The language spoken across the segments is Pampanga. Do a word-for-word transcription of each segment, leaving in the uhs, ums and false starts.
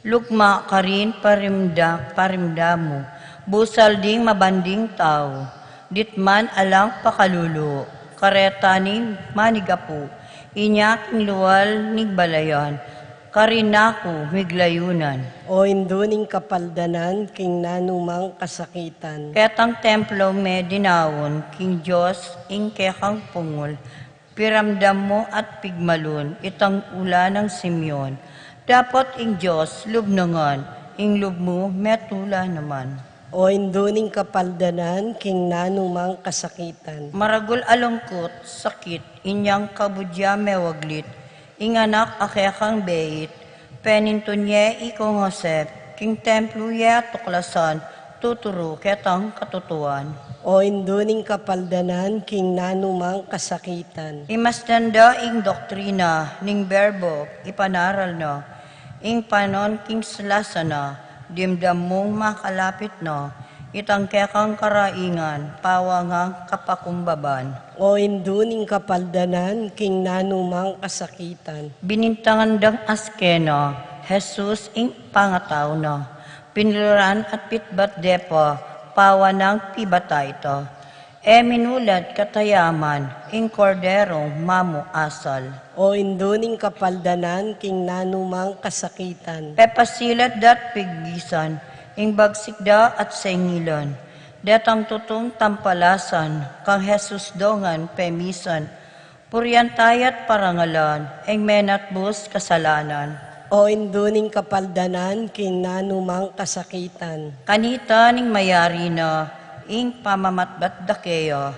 Lugma karin parimda-, parimdamu, busal ding mabanding tau, ditman alang pakalulu, kareta ning manigapu, inya king lual ning balayan, karin na ku miglayunan. O Indu ning kapaldanan, king nanumang kasakitan. Ketang templo me dinaun, king Dios ing kekang pungul, piramdam mu at pigmalun, itang ula nang Simeon. Dapot ing Dios lub na ngan, ing lub mu metula naman. O Indu ning kapaldanan, king nanumang kasakitan. Maragul a lungkut, sakit, inyang kabud ya mewaglit, ing anak a kekang beit, penintun ye ikong Jose, king templo ye tuklasan, tuturu ketang katutuan. O Indu ning kapaldanan, king nanumang kasakitan. Imasdan da ing doktrina, ning berbo, ipanaral na, ing panon king lasa na, dimdam mung makalapit na, itang kekang karaingan, pawangang kapakumbaban. O Indu ning kapaldanan, king nanumang kasakitan. Binintangan dang askena, Jesus ing pangatau na, pinluran at pitbat de pa, pawan nang pibatay ta. E minulad katayaman, ing korderong mamu asal. O Indu ning kapaldanan, king nanumang kasakitan. Pepasilat da't pigbisan, ing bagsik da at sengilan. Detang tutung tampalasan, kang Jesus dongan pemisan. Purian taya't parangalan, ing menatbus kasalanan. O Indu ning kapaldanan, king nanumang kasakitan. Kanita ning mayari na, ing pamamatbat da keya.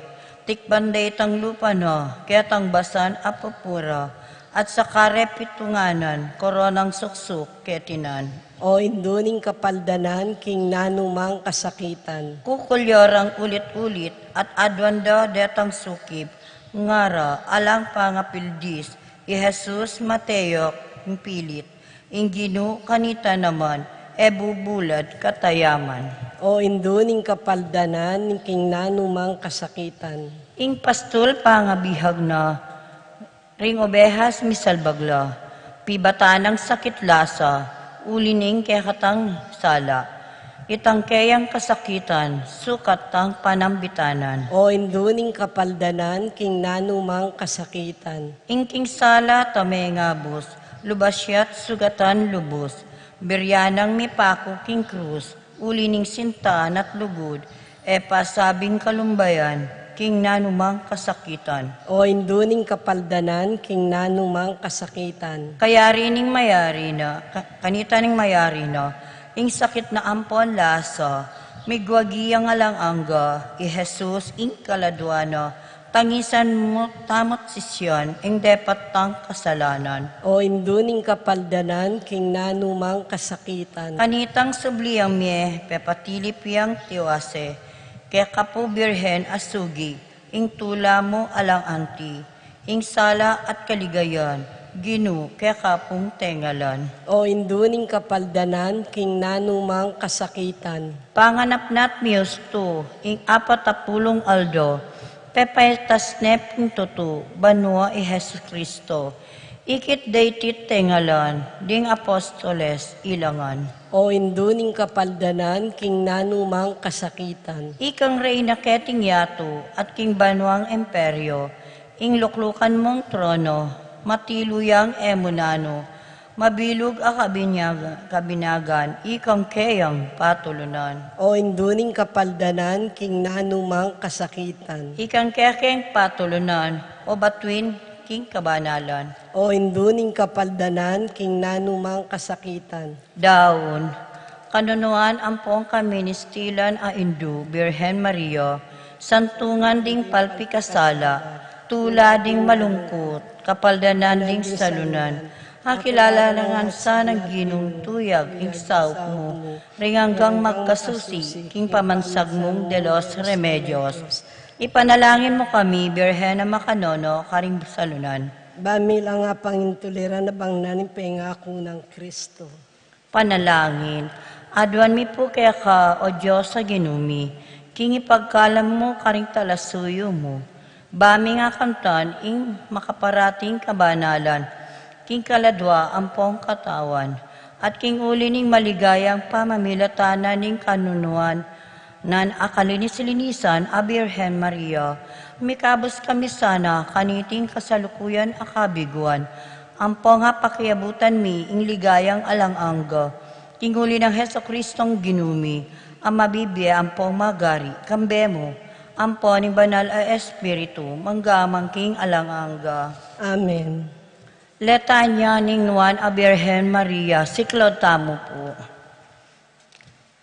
Tikban da itang lupa na, ketang basan a pupura, at sa kare pitunganan, koronang suksuk ketinan. O Indu ning kapaldanan, king nanumang kasakitan. Kukulyarang ulit-ulit, at aduan da detang sukib, ngara, alang pangapildis, i Jesus mateyok, ing pilit, ing Ginu kanita naman, e bubulad katayaman. O Indu ning kapaldanan, king nanumang kasakitan. Ing pastul pangabihag na, ring obehas misalbag la, pibatan nang sakit lasa, uli ning kekatang sala. Itang keyang kasakitan, sukat tang panambitanan. O Indu ning kapaldanan, king nanumang kasakitan. Ing king sala ta mengabus, lubas ya't sugatan lubus, biryan nang mipaku king krus, uli ning sinta na't lugud, e pasabing kalumbayan, king nanumang kasakitan. O Indu ning kapaldanan, king nanumang kasakitan. Kayari ning mayari na, ka-, kanita ning mayari na, ing sakit na ampon lasa, migwagi yang alang angga, i Jesus ing kaladua na, tangisan mu tamu't sisian, ing depat tang kasalanan. O Indu ning kapaldanan, king nanumang kasakitan. Kanitang subli yang mie, pepatilip yang tiwase, keka pu Birhen a sugi, ing tula mu alang anti, ing sala at kaligayan, Ginu, keka pung tengalan. O Indu ning kapaldanan, king nanumang kasakitan. Panganap na't miustu, ing apat a pulung aldo, pepaitas ne pung tutu, banua i Jesucristo. Ikit deti't tengalan, ding apostoles, ilangan. O Indu ning kapaldanan, king nanumang kasakitan. Ikang reyna keting yatu, at king banuang imperio, ing luklukan mung trono, matilu yang e mu nanu, mabilug a kabinyaga-, kabinagan, ikang keyang patulunan. O Indu ning kapaldanan, king nanumang kasakitan. Ikang kekeng patulunan, o batuin king kabanalan. O Indu ning kapaldanan, king nanumang kasakitan. Daun, kanunuan ampong kaministilan a Indu, Birhen Maria, santungan ding palpikasala, tula ding malungkut, kapaldanan ding salunan, akilala na ngan sa nang Ginung tuyag ing saup mu, ring anggang magkasusi, king pamansag mung de los remedios. Ipanalangin mu kami, Birhen a makanono, karing salunan. Ba mi lang a pangintuliran a bangnan ing pengaku nang Kristo. Panalangin. Aduan mi pu keka, o Dios a Ginu mi, king ipagkalam mu karing talasuyu mu. Ba mi nga kamtan ing makaparating kabanalan, king kaladua ampong katawan. At king uli ning maligayang pamamilatan na ning kanunuan nang akalinis-linisan a Birhen Maria, mikabus kami sana kaniting kasalukuyan a kabiguan, ampong pakiabutan mi ing ligayang alang angga. King uli nang Jesucristong Ginu mi, a mabibie ampong magari, kambe mu, ampon ning Banal a Espiritu, mangga man king alang angga. Amen. Litanya ning Nuan a Birhen Maria, siklaud tamu pu.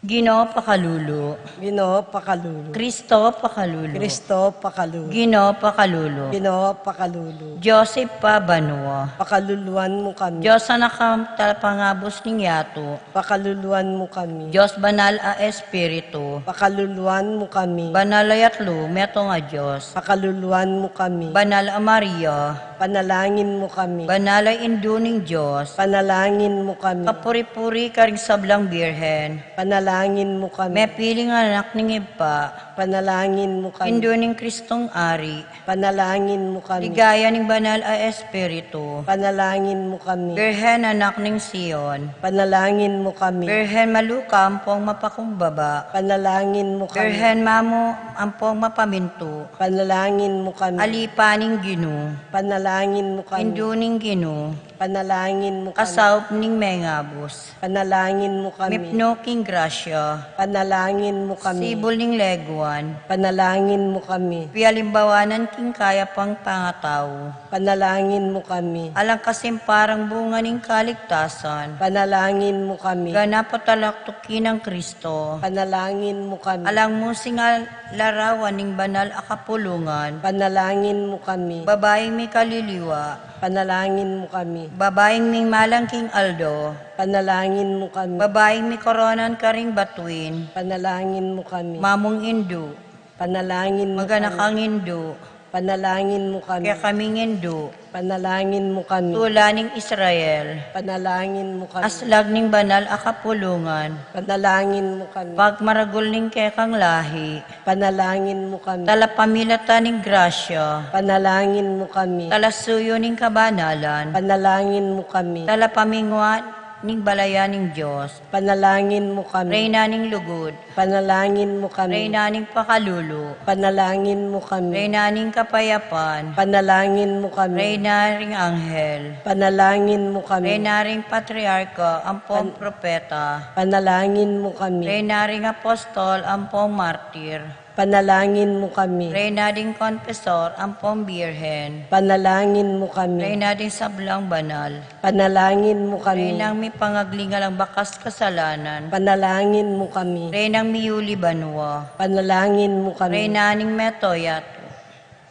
Ginu, pakalulu. Ginu, pakalulu. Kristo, pakalulu. Kristo, pakalulu. Ginu, pakalulu. Ginu, pakalulu. Dios Ibpa banua, pakaluluan mu kami. Dios Anak a talapangabus ning yatu, pakaluluan mu kami. Dios Banal a Espiritu, pakaluluan mu kami. Banal a Yatlu, metung a Dios, pakaluluan mu kami. Banal a Maria, panalangin mu kami. Banal a Indu ning Dios, panalangin mu kami. Kapuri-puri karing sablang birhen, panalangin mu kami. Mepiling anak ning Ibpa, panalangin mu kami. Indu ning Kristong Ari, panalangin mu kami. Ligaya ning Banal a Espiritu, panalangin mu kami. Birhen Anak ning Sion, panalangin mu kami. Birhen maluka ampong mapakumbaba, panalangin mu kami. Birhen mamu ampong mapamintu, panalangin mu kami. Alipa ning Ginu, panalangin mu kami. Indu ning Ginu, panalangin mu kami. Kasaup ning mengabus, panalangin mu kami. Mipnu king grasya, panalangin mu kami. Sibul ning leguan, panalangin mu kami. Pialimbawanan king kayapang pangatau, panalangin mu kami. Alang kasimparang bunga ning kaligtasan, panalangin mu kami. Ganap a talaktuki nang Kristo, panalangin mu kami. Alang musing a larawan ning banal a kapulungan, panalangin mu kami. Babaing mikaliliwa, panalangin mu kami. Babaing mimalang king aldo, panalangin mu kami. Babaing mikoronan karing batuin, panalangin mu kami. Mamung Indu, panalangin mu kami. Maganakang Indu, panalangin mu kami. Kekaming Indu, panalangin mu kami. Tula ning Israel, panalangin mu kami. Aslag ning banal a kapulungan, panalangin mu kami. Pagmaragul ning kekang lahi, panalangin mu kami. Talapamilatan ning grasya, panalangin mu kami. Talasuyu ning kabanalan, panalangin mu kami. Talapamingwa ning balayan ning Dios, panalangin mu kami. Reyna ning lugud, panalangin mu kami. Reyna ning pakalulu, panalangin mu kami. Reyna ning kapayapan, panalangin mu kami. Reyna ring anghel, panalangin mu kami. Reyna ring patriarka ampong propeta, panalangin mu kami. Reyna ring apostol ampong martir, panalangin mu kami. Reyna ding konfesor ampong birhen, panalangin mu kami. Reyna ding sablang banal, panalangin mu kami. Reynang mipangagling alang bakas kasalanan, panalangin mu kami. Reynang miyuli banua, panalangin mu kami. Reyna ning meto yatu,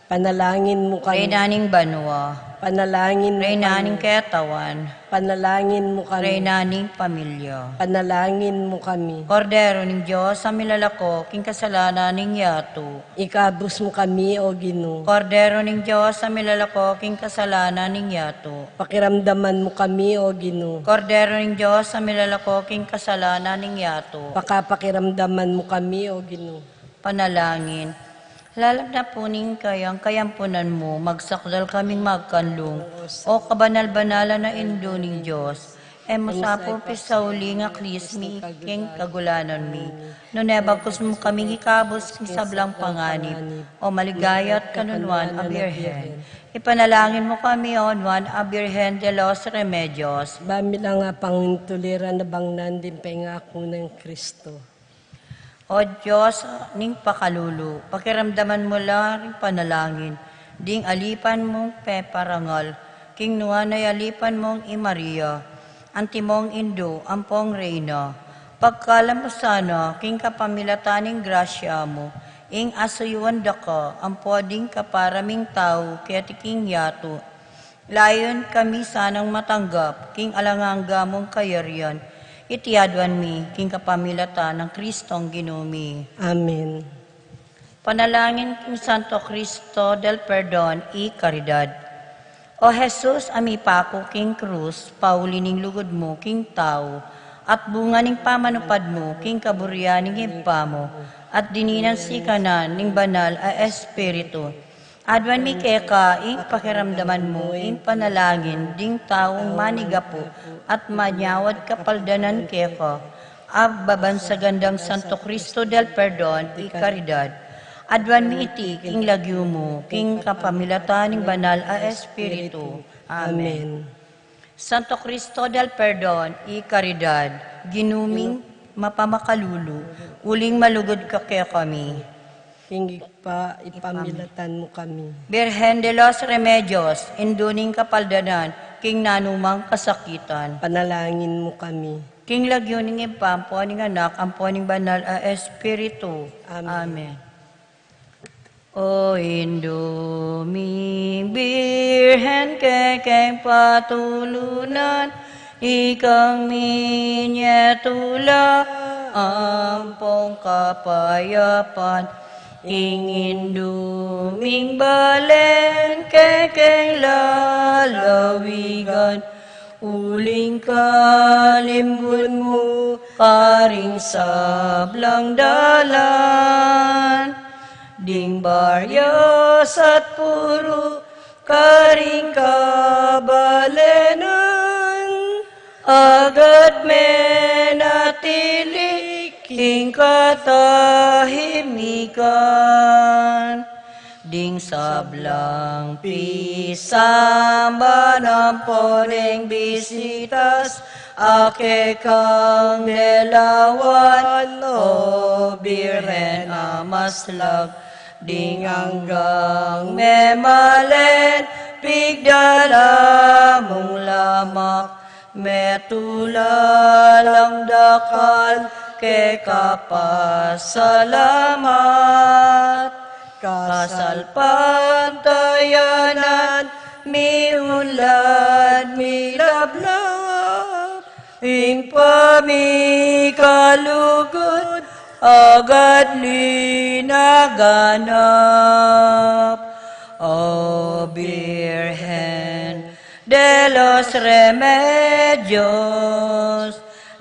panalangin mu kami. Reyna ning banua, panalangin mu kami. Reyna ning ketawan, panalangin mu kami. Reyna ning pamilya, panalangin mu kami. Kordero ning Dios a milalako king kasalanan ning yatu, ikabus mu kami, O Ginu. Kordero ning Dios a milalako king kasalanan ning yatu, pakiramdaman mu kami, O Ginu. Kordero ning Dios a milalako king kasalanan ning yatu, pakapakiramdaman mu kami, O Ginu. Panalangin. Lalam na pu ning kayang kayampunan mu, magsakdal kaming magkanlung, O kabanal-banalan a Indu ning Dios. E mu sa pu pisauli ing aklis mi king kagulanan mi, nune bagkus mu kaming ikabus king sablang panganib, O maligaya at kanunuan a Birhen. Ipanalangin mu kami, O Nuan a Birhen de los Remedios. Ba mi lang a pangintuliran a bangnan ding pengaku nang Kristo. O Dios ning pakalulu, pakiramdaman mu la ring panalangin ding alipan mung peparangal king nuan a alipan mung i Maria, antimong Indu ampong Reyna. Pagkalam mu sana king kapamilatan ning grasya mu, ing asuyuan da ka ampo ding kapara ming tau keti king yatu. Layun kami sanang matanggap king alang angga mung kayarian. Iti aduan mi king kapamilatan nang Kristong Ginu mi. Amen. Panalangin king Santo Cristo del Perdon y Caridad. O Jesus, a mipaku king krus, pauli ning lugud mu king tau, at bunga ning pamanupad mu king kaburian ning Ibpa mu, at dininan sikanan ning Banal a Espiritu, Aduan mi keka ing pakiramdaman mu ing panalangin ding taung manigapu at manyawad kapaldanan keka. Ababa ngan dang Santo Cristo del Perdon y Caridad, aduan mi iti king lagyu mu, king kapamilatan ning Banal a Espiritu. Amen. Amen. Santo Cristo del Perdon y Caridad, Ginu ming mapamakalulu, uling malugud ka kekami. King Ibpa, ipamilatan mu kami. Birhen de los Remedios, indu ning kapaldanan, king nanumang kasakitan. Panalangin mu kami. King lagyu ning Ibpa, ampo ning Anak, ampo ning Banal a Espiritu. Amen. Amen. O Indu ming Birhen, kekeng patulunan, ikang minyetula ampong kapayapan. Ing Indu ming balen, kekeng lalawigan, uling kalimbun mu karing sablang dalan. Ding baryas at puru karing kabalenan, agad menatili king katahimikan. Ding sablang pisamban ampo ding bisitas a kekang lelawan, o Birhen a maslag, ding anggang memalen, pigdala mung lamak, metula lang dakal keka pasalamat. Kasalpantayanan, miunlad milablab, ing pamikalugud agad linaganap. O Birhen de los Remedios,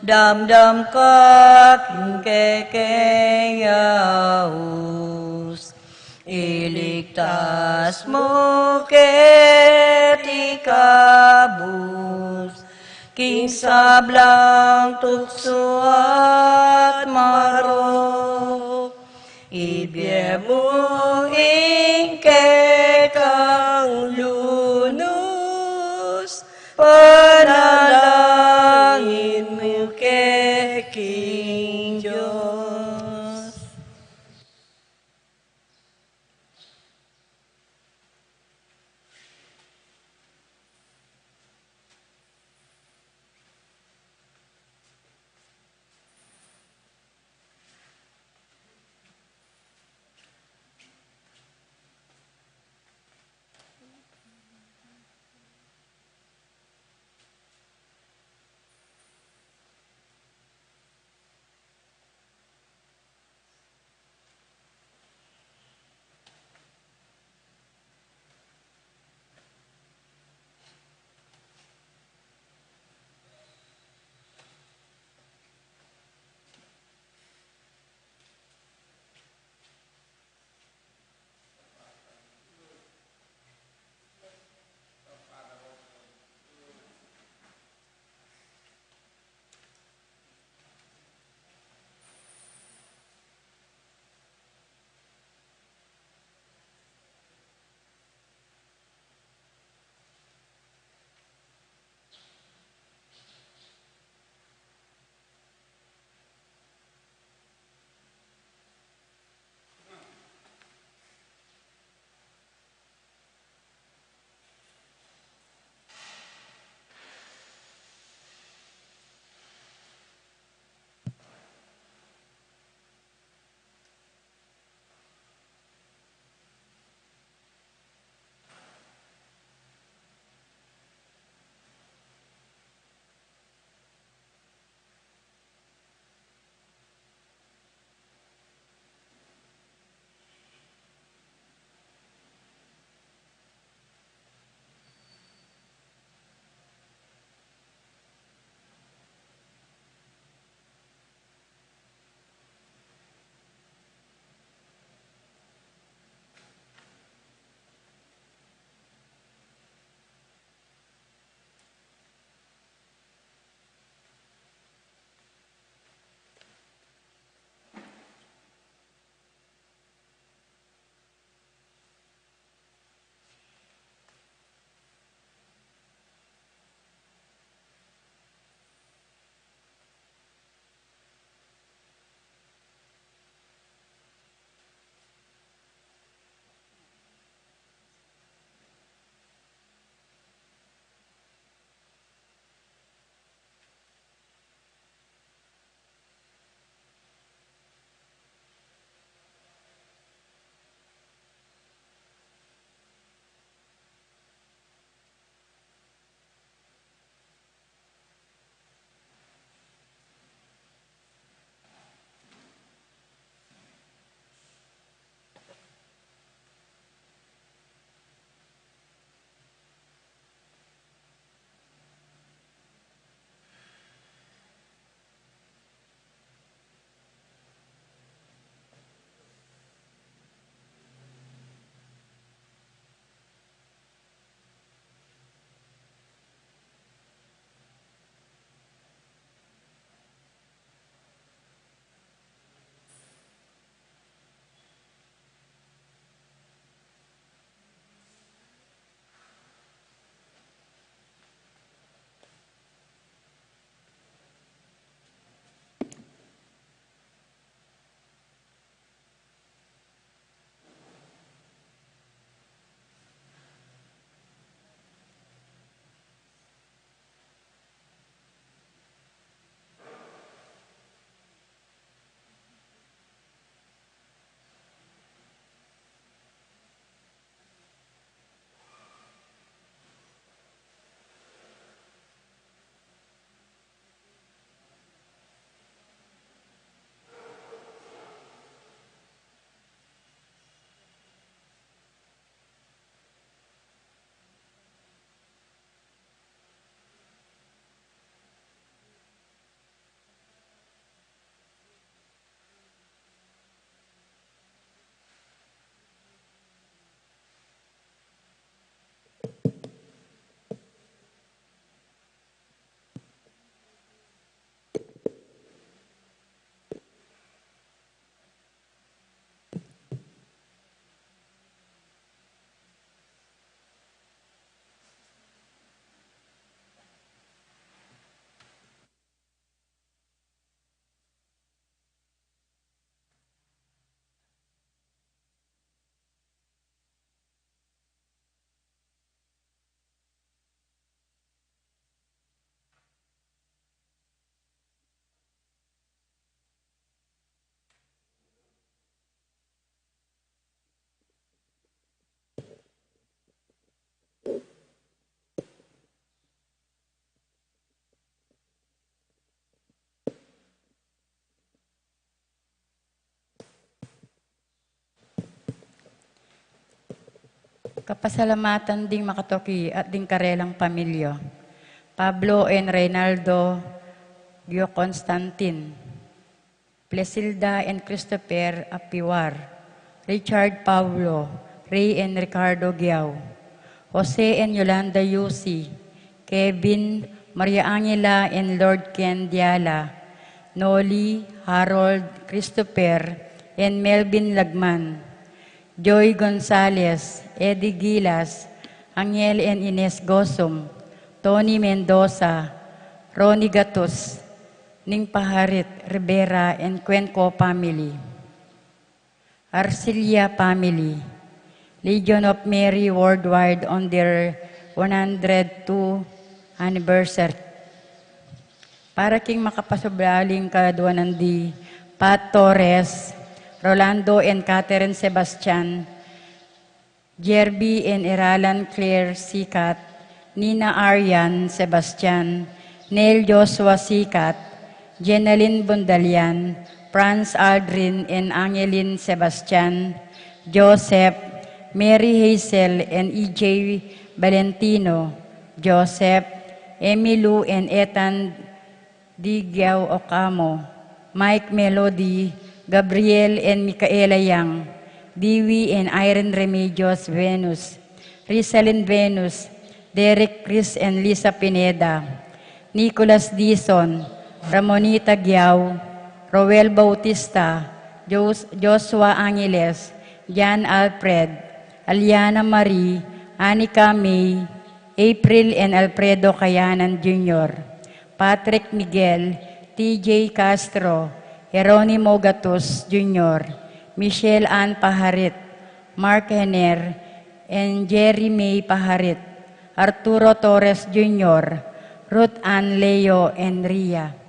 damdam ka king kekeng yaus. Iligtas mu keti kabus king sablang tuksu at marok. Ibie mu ing kekang lunus, panalangin mu ke king Dios. Kapasalamatan ding makatuki at ding karelang pamilya. Pablo and Reynaldo Gio Constantin. Plesilda and Christopher Apiwar, Richard Paulo, Ray and Ricardo Giao, Jose and Yolanda Yusi, Kevin, Maria Angela and Lord Ken Diala, Noli, Harold, Christopher, and Melvin Lagman, Joy Gonzalez, Eddie Gilas, Angel and Ines Gosum, Tony Mendoza, Ronnie Gatus, Ning Paharit, Rivera and Cuenco family. Arcilia family. Legion of Mary worldwide on their one hundred two anniversary. Para king makapasubling kaduanan di Pat Torres, Rolando and Catherine Sebastian, Jerby and Eralan Claire Sikat, Nina Arian Sebastian, Neil Joshua Sikat, Jenaline Bundalian, Franz Aldrin and Angeline Sebastian, Joseph, Mary Hazel and E J Valentino, Joseph, Emilu and Ethan Digiao Ocamo, Mike Melody, Gabriel and Micaela Yang, Dewey and Irene Remedios Venus, Rizalin Venus, Derek Chris and Lisa Pineda, Nicholas Dizon, Ramonita Giao, Roel Bautista, Jos-, Joshua Angeles, Jan Alfred, Aliana Marie, Anika May, April and Alfredo Kayanan Junior, Patrick Miguel, T J Castro, Jeronimo Gatus Junior, Michelle Ann Paharit, Mark Hener, and Jerry May Paharit, Arturo Torres Junior, Ruth Ann Leo and Ria.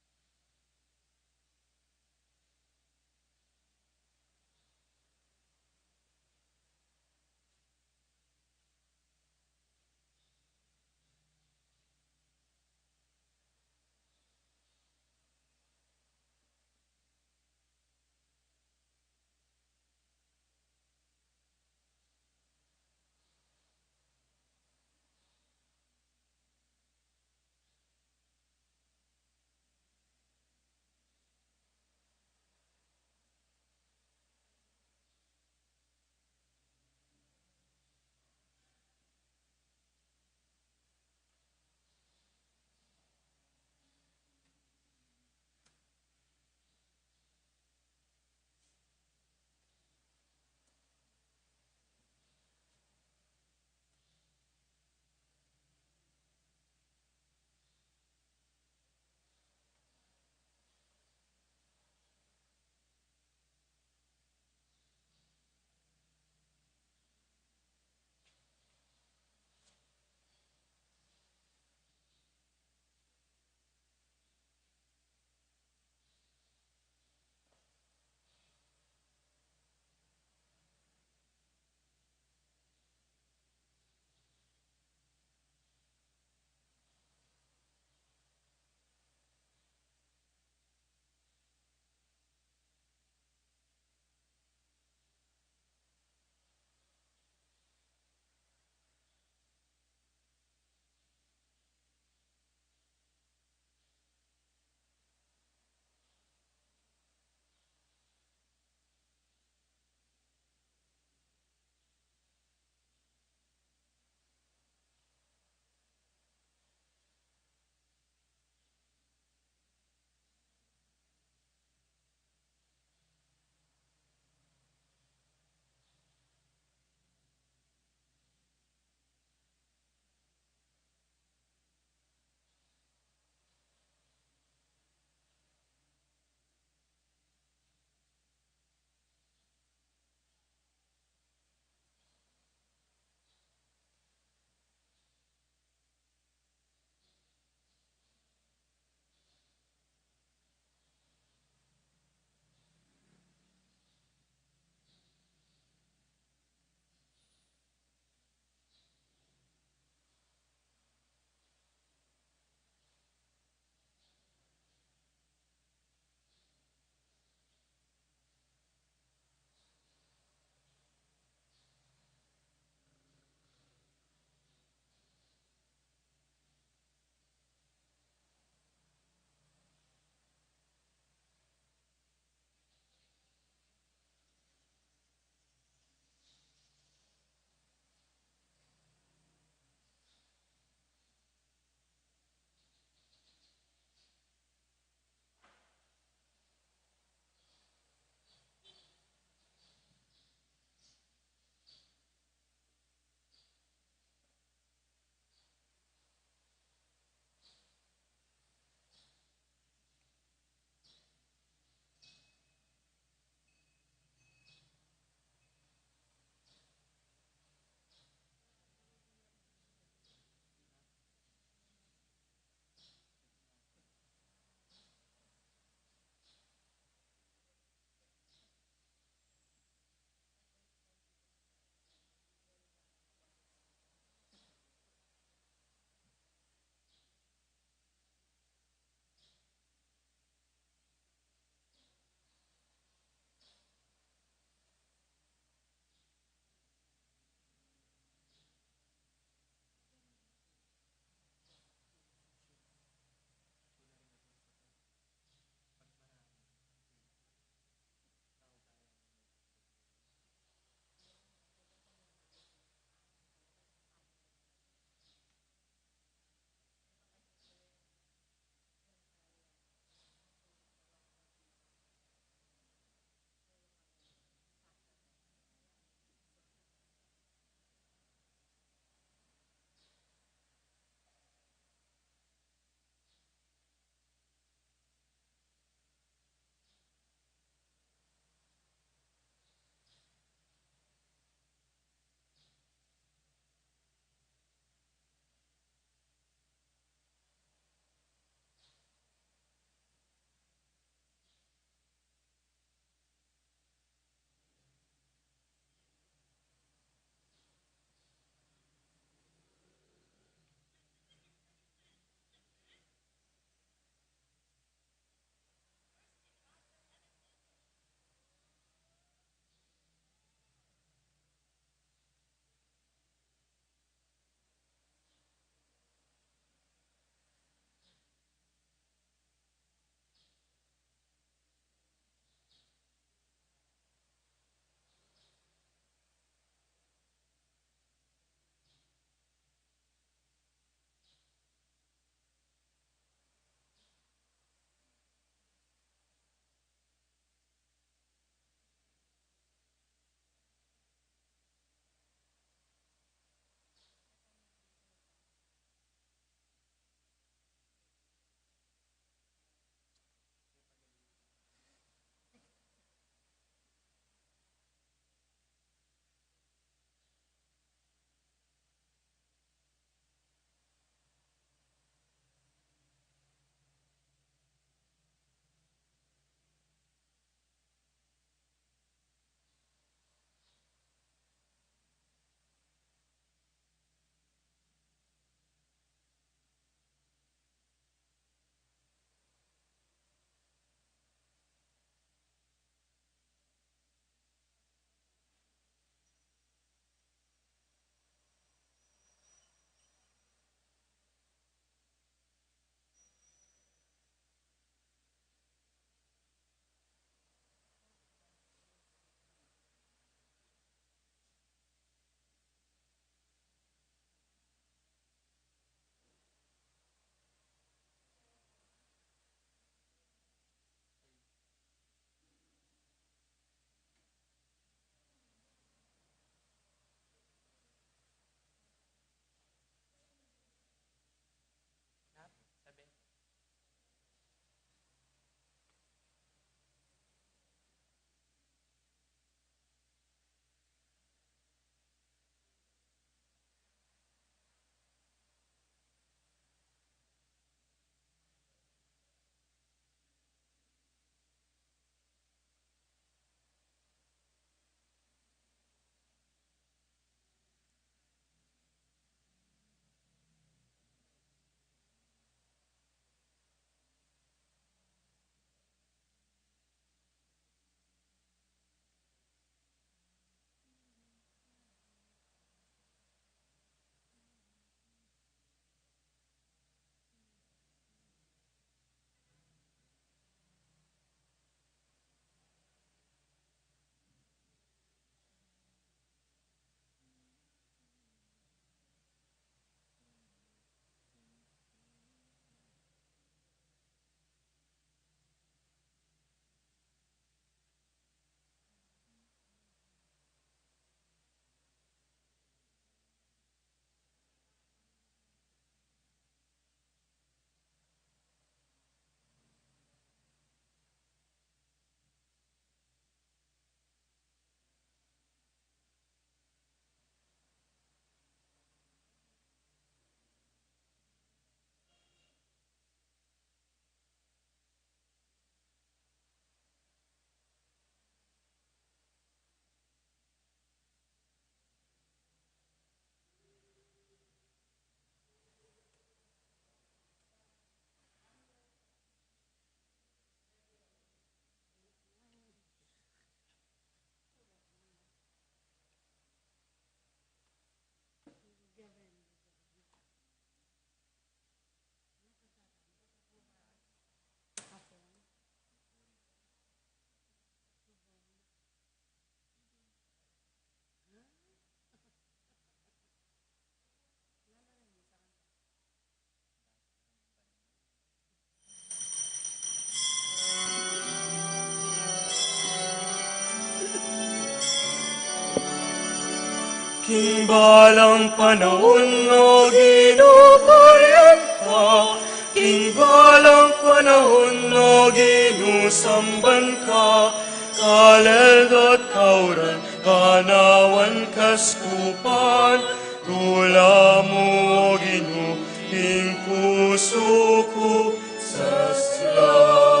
King balang panaun, O Ginu, purian ka. King balang panaun, O Ginu, samban ka. Kalel dot kauran, kanawan kaskupan, tula mu, O Ginu, king pusu ku saslang.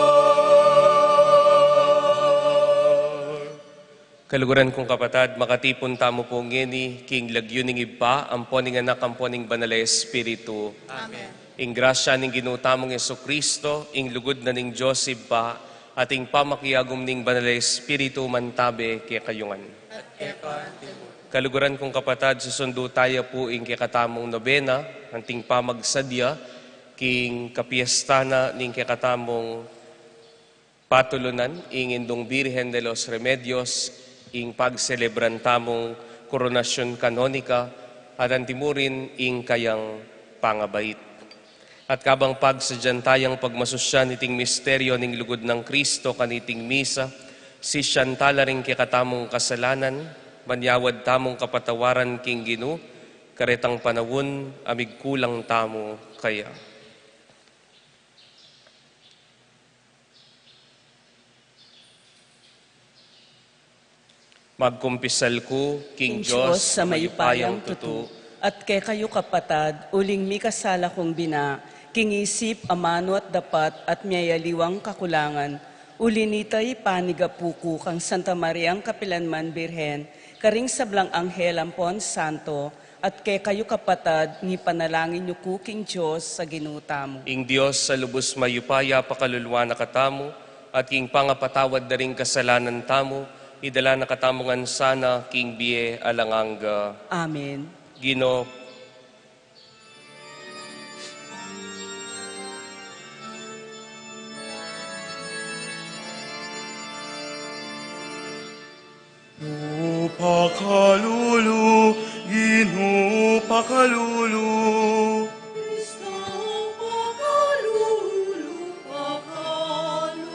Kaluguran kung kapatad, makatipun tamu pu ngeni king lagyu ning Ibpa, ampo ning Anak, ampo ning Banal a Espiritu. Amen. Ing grasya ning Ginu tamung Jesucristo, ing lugud na ning Dios Ibpa, at ing pamakiagum ning Banal a Espiritu mantabe kekayu ngan. At keka antimu. Kaluguran kung kapatad, susundu taya pu ing kekatamung nobena, anting pamagsadya king kapiesta na ning kekatamung patulunan, ing Indung Birhen de los Remedios, ing pagselebran tamung koronasyun kanonika, at antimurin ing kayang pangabait. At kabang pagsadyan tayang pagmasusyan iting misteryo ning lugud nang Kristo kaniting misa, sisian tala ring kekatamung kasalanan, manyawad tamung kapatawaran king Ginu, karetang panaun a migkulang tamu kaya. Magkumpisal ku king King Dios Dios a mayupayang tutu, at kekayu kapatad, uling mikasala kung bina, king isip, amanu at dapat, at miyayaliwang kakulangan, uli nita ipanigapu ku kang Santa Mariang kapilanman Birhen, karing sablang anghel ampon santo, at kekayu kapatad, ngipanalangin yu ku king Dios a Ginu tamu. Ing Dios a lubus mayupaya pakaluluan na katamu, at king pangapatawad da ring kasalanan tamu, idala na katamu ngan sana king bie alang angga. Amen. Ginu Ginu pakalulu, Ginu pakalulu. Kristo pakalulu, pakalulu.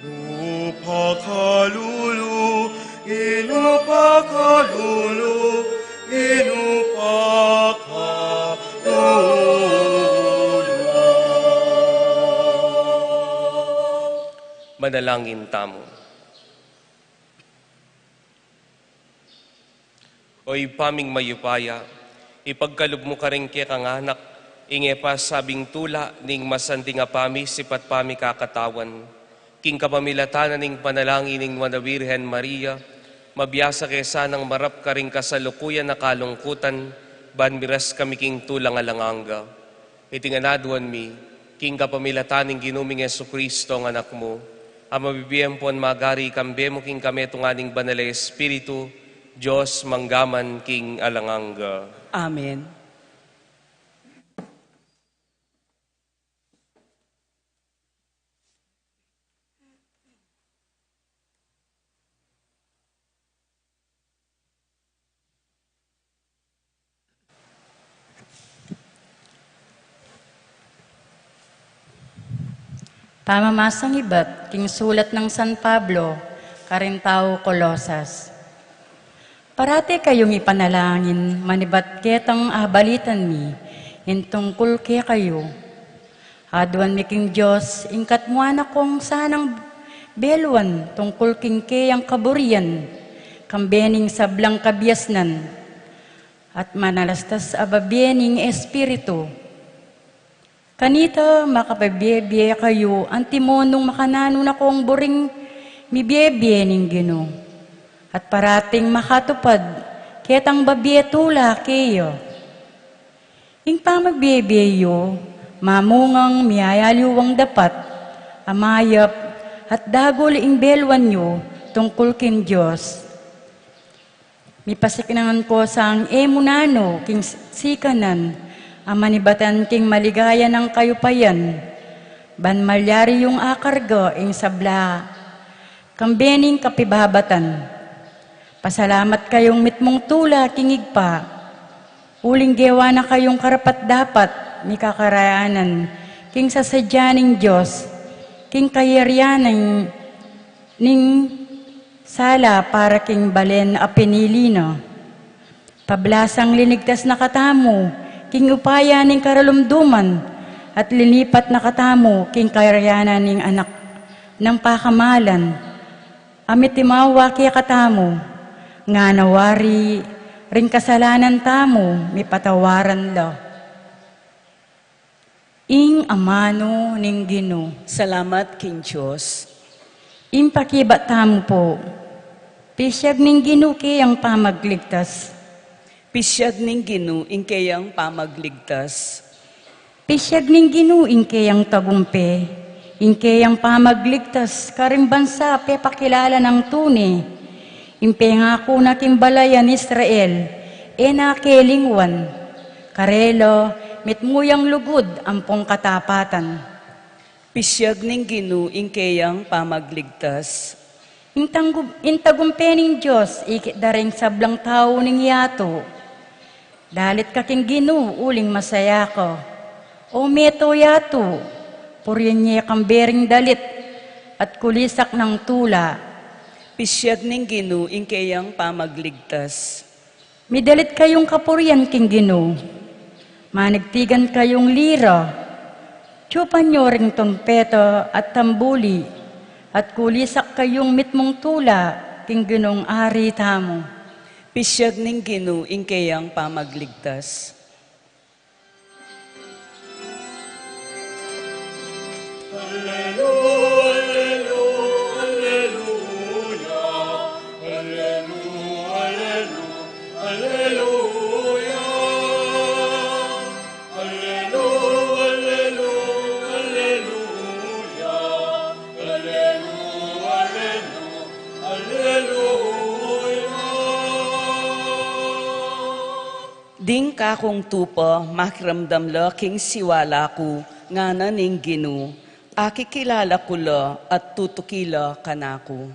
Ginu pakalulu, Ginu pakalulu, Ginu pakalulu. Manalangin tamu. O Ibpa ming mayupaya, ipagkalub mu karing kekang anak ing e pasabing tula ning masanting a pamisipat pamikakatawan. King kapamilatan na ning panalangin ning Nuan a Birhen Maria, mabiasa ke sanang marap karing kasalukuyan a kalungkutan, ban miras kami king tulang alang angga. Iti ngan aduan mi, king kapamilatan ning Ginu ming Jesucristo a Anak mu, a mabibie ampon magari kambe mu king kametungan ning Banal a Espiritu, Dios mangga man king alang angga. Amen. Pamamasang ibat king sulat nang San Pablo karing tau Colosas. Parati kayung ipanalangin manibat ketang abalitan mi ing tungkul kekayu. Aduan mi king Dios ing katmuan a kung sanang beluan tungkul king keyang kaburian, kambe ning sablang kabiasnan, at manalastas a babie ning Espiritu. Kanita makapabie-bie kayu antimo nung makananu na kung buring mibie-bie ning Ginu, at parating makatupad ketang babie tula keya. Ing pamabie-bie yu mamungang miyayaliwang dapat a mayap at dagul ing beluan yu tungkul king Dios. Mipasiknangan ko sang e mu nanu king sikanan a manibatan king maligaya nang kayupayan, ban malyari yung akarga ing sabla kambe ning kapibabatan. Pasalamat kayung mitmung tula king Ibpa, uling gewa na kayung karapat-dapat mikakarayanan king sasadya ning Dios, king kayarian ning, ning sala para king balen a pinili na. Pablasang linigtas na katamu king upaya ning karalumduman, at linipat na katamu king kayarian ning Anak nang pakamalan, a mitimawa kekatamu, ngana wari ring kasalanan tamu mipatawaran la. Ing amanu ning Ginu. Salamat king Dios. Ing pakibat tamu pu. Pisyag ning Ginu keyang pamagligtas. Pisyag ning Ginu ing keyang pamagligtas. Pisyag ning Ginu ing keyang tagumpe, ing keyang pamagligtas karing bansa pepakilala nang tune. Ing pengaku na king balayan Israel, e na kelingwan. Karela mitmu yang lugud ampong katapatan. Pisyag ning Ginu ing keyang pamagligtas. Ing tanggu-, ing tagumpe ning Dios ikit da ring sablang tau ning yatu. Dalit ka king Ginu uling masaya ka. O meto yatu, purian ye kang bering dalit at kulisak nang tula. Pisyag ning Ginu ing keyang pamagligtas. Midalit kayung kapurian king Ginu. Manigtigan kayung lira. Tiyupan yu ring trumpeta at tambuli, at kulisak kayung mitmung tula king Ginung Ari tamu. Pisyag ning Ginu ing keyang pamagligtas. Ding kakung tupa, makiramdam la king siwala ku, ngana ning Ginu, akikilala ku la at tutuki la kanaku.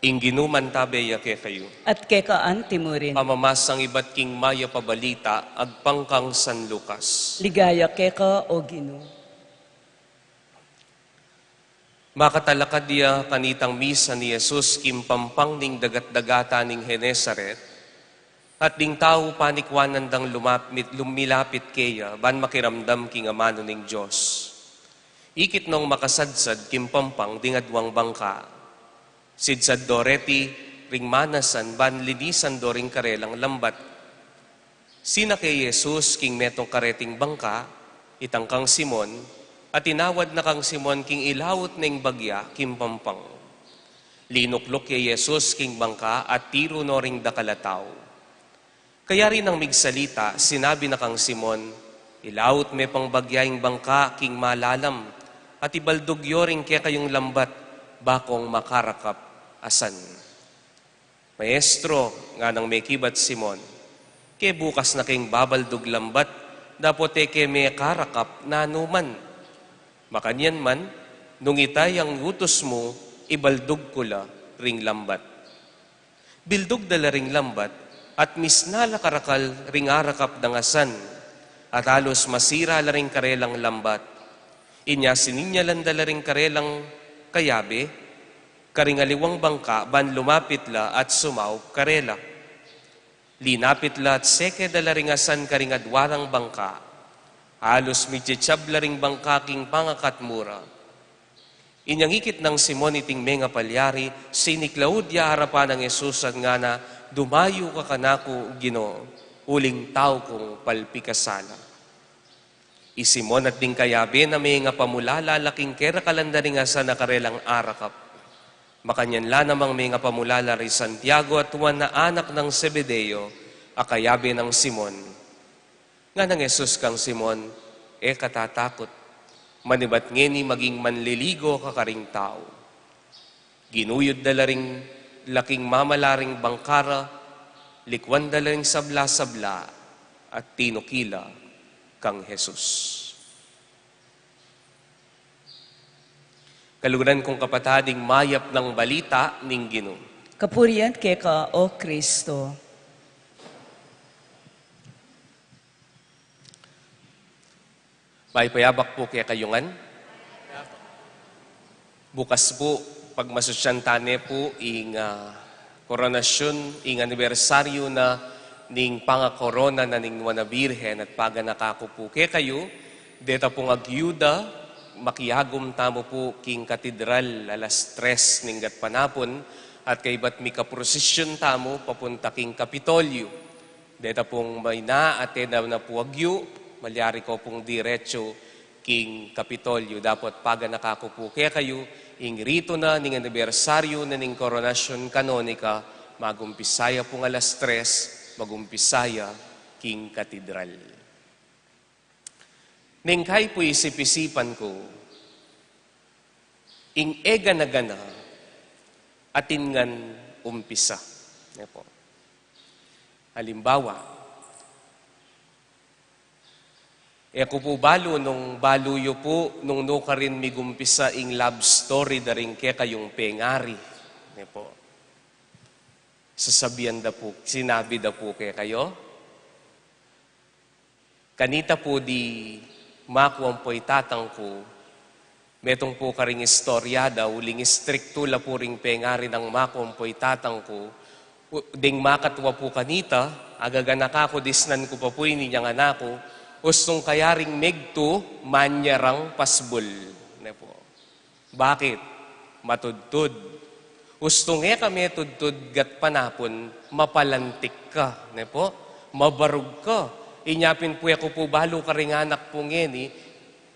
Ing Ginu mantabe ya kekayu. At keka anti mu rin. Pamamasang ibat king Mayap a Balita agpang kang San Lucas. Ligaya keka, O Ginu. Makatalakad ya kanitang misan i Jesus king pampang ning dagat-dagatan ning Genesaret, at ding tau panikwanan dang lumapit, lumilapit keya, ban makiramdam king amanu ning Dios. Ikit nong makasadsad king pampang ding aduang bangka. Sidsad do reti ring manasan ban linisan do ring karelang lambat. Sinake i Jesus king metung kareting bangka, itang kang Simon, at tinawad na kang Simon king ilaut neng bagya king pampang. Linukluk ya i Jesus king bangka at tiru no ring dakal a tau. Kayari nang migsalita, sinabi na kang Simon, "Ilaut me pang bagya ing bangka king malalam, at ibaldug yo ring kekayung lambat, bakong makarakap a san." "Maestro," nganang mekibat Simon, "ke bukas na keng babaldug lambat, dapot e ke mekarakap nanu man. Makanyan man, nung ita yang utus mu, ibaldug ku la ring lambat." Bildug da la ring lambat, at misna la karakal ring arakap dang asan, at alus masira la ring karelang lambat. Inya sininyalan da la ring karelang kayabe karing aliwang bangka ban lumapit la at sumaup karela. Linapit la at seke da la ring asan karing adua rang bangka. Alus michechab la ring bangka king pangakat mu ra. Inyang ikit nang Simon iting mengapalyari, siniklaud ya arapan nang Jesus at ngana, "Dumayu ka kanaku, Ginu, uling tau kung palpikasala." I Simon at ding kayabe na mengapamulala la king kerakalan da ring asan a karelang arakap. Makanyan la namang mengapamulala ri Santiago at Juan a anak nang Zebedeo, a kayabe nang Simon. Nganang Jesus kang Simon, "E ka tatakut. Manibat ngeni maging manliligo ka karing tau." Ginuyud da la ring laking mamala ring bangka ra, likwan da la ring sabla-sabla, at tinuki la kang Jesus. Kaluguran kung kapatad, ing mayap nang balita ning Ginu. Kapurian keka, O Kristo. Mayap a abak pu kekayu ngan. Bukas pu, pagmasusyan tane pu ing, ah, koronasyun, ing anibersaryu na ning pangakorona na ning Nuan a Birhen at paganaka ku pu kekayu, deta pung agyuda, makiagum tamu pu king katedral alas tres ning gatpanapun, at kaybat mikaprosisyun tamu papunta king Kapitolyo. Deta pung maina, atin na pu agyu, malyari ko pung diretsu king Kapitolyo. Dapot paganaka ku pu kekayu, ing ritu na ning anibersaryu na ning koronasyun kanonika, magumpisa ya pung alas tres, magumpisa ya king katedral. Neng kai pu isip-isipan ku, ing e gana-gana, atin ngan umpisa. Ne pu. Alimbawa, e ku pu balu nung balu yu pu nung nukarin migumpisa ing love story da ring kekayung pengari. Ne pu. Sasabian da pu, sinabi da pu kekayu, kanita pu di maku ampo i tatang ku, metung pu karing istorya da, uling istriktu la pu ring pengari nang maku ampo i tatang ku, u-, deng makatwa pu kanita, agaganaka ku, disnan ku pa pu ini, inyang anak ku, ustung kayaring megtu, manyarang pasbul. Ne pu. Bakit? Matudtud. Ustung e ka metudtud gatpanapun, mapalantik ka, ne pu? Mabarug ka. Inya pin pu e ku pu balu karing anak pung ngeni,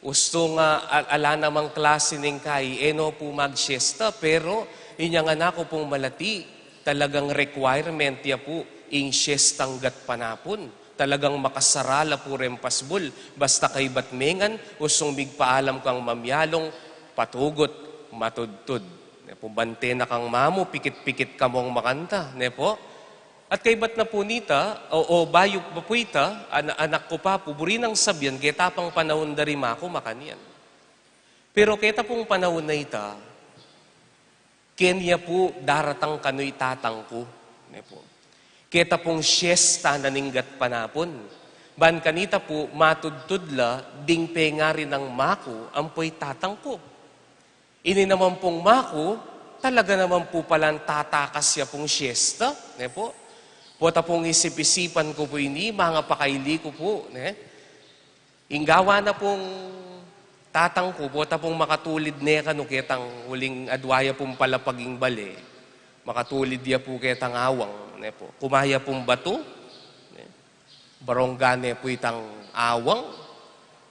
ustung a, a-, ala namang klasi neng kai, e no pu magsiesta, pero inyang anak ku pung malati, talagang requirement ya pu ing siestang gatpanapun. Talagang makasara la pu reng pasbul, basta kaybat me ngan, ustung migpaalam kang mamialung, patugut, matudtud. Ne pu, bante na kang mamu, pikit-pikit ka mung makanta, ne pu? At kaybat na pu nita, o, o bayu pa pu ita, ana-, anak ku pa pu, buri nang sabian, keta pang panaun da ri maku, makanyan. Pero keta pung panaun na ita, keni ya pu daratang kanu i tatang ku, ne pu. Keta pung siesta na ning gatpanapun. Ban kanita pu, matudtud la ding pengari nang maku ampo i tatang ku. Ini naman pung maku, talaga naman pu palang tatakas ya pung siesta, ne pu. Pota pung isip-isipan ku pu ini, mangapakaili ku pu, ne. Ing gawa na pung tatang ku, pota pung makatulid ne kanu ketang uling adwa ya pung palapag ing bale, makatulid ya pu ketang awang, ne pu. Kuma ya pung batu, ne. Barungga ne pu itang awang.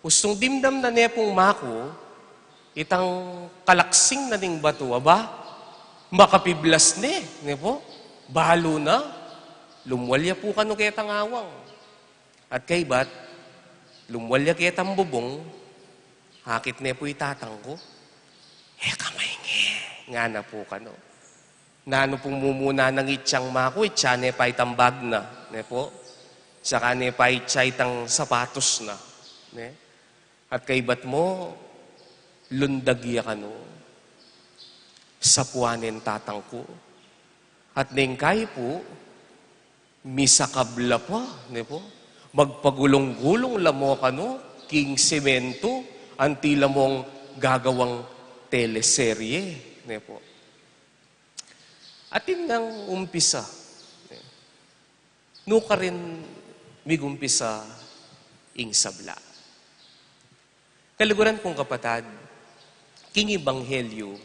Ustung dimdam na ne pung maku, itang kalaksing na ning batu, aba, makapiblas ne, ne pu. Balu na, lumwal ya pu kanu ketang awang. At kaybat, lumwal ya ketang bubung, akit ne pu i tatang ku. E ka mainge, ngana pu kanu. Nanu pung mumuna nang itsa nang maku, itsa ne pa itang bag na, ne pu. Saka ne pa itsa itang sapatos na, ne. At kaybat mu, lundag ya kanu. Sapuan ne ing tatang ku. At neng kai pu, misakab la pa, ne pu. Magpagulung-gulung la mu kanu king semento, anti la mung gagawang teleserye, ne pu. Atin nang umpisa, ne. Nukarin migumpisa ing sabla. Kaluguran kung kapatad, king ebanghelyu,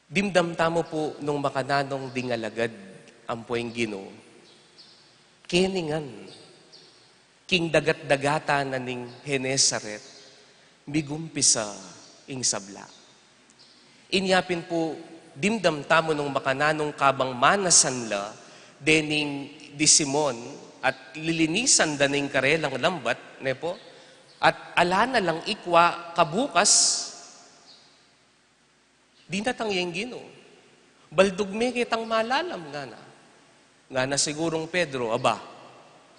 dimdam tamu pu nung makananung ding alagad ampo ing Ginu, keni ngan, king dagat-dagatan na ning Genesaret, migumpisa ing sabla. Inya pin pu, dimdam tamu nung makananung kabang manasan la dening disimon at lilinisan da ning karelang lambat, ne pu? At ala na lang ikwa kabukas, dinatang ya ing Ginu. Baldug me ketang malalam, ngana. Ngana sigurung Pedro, aba,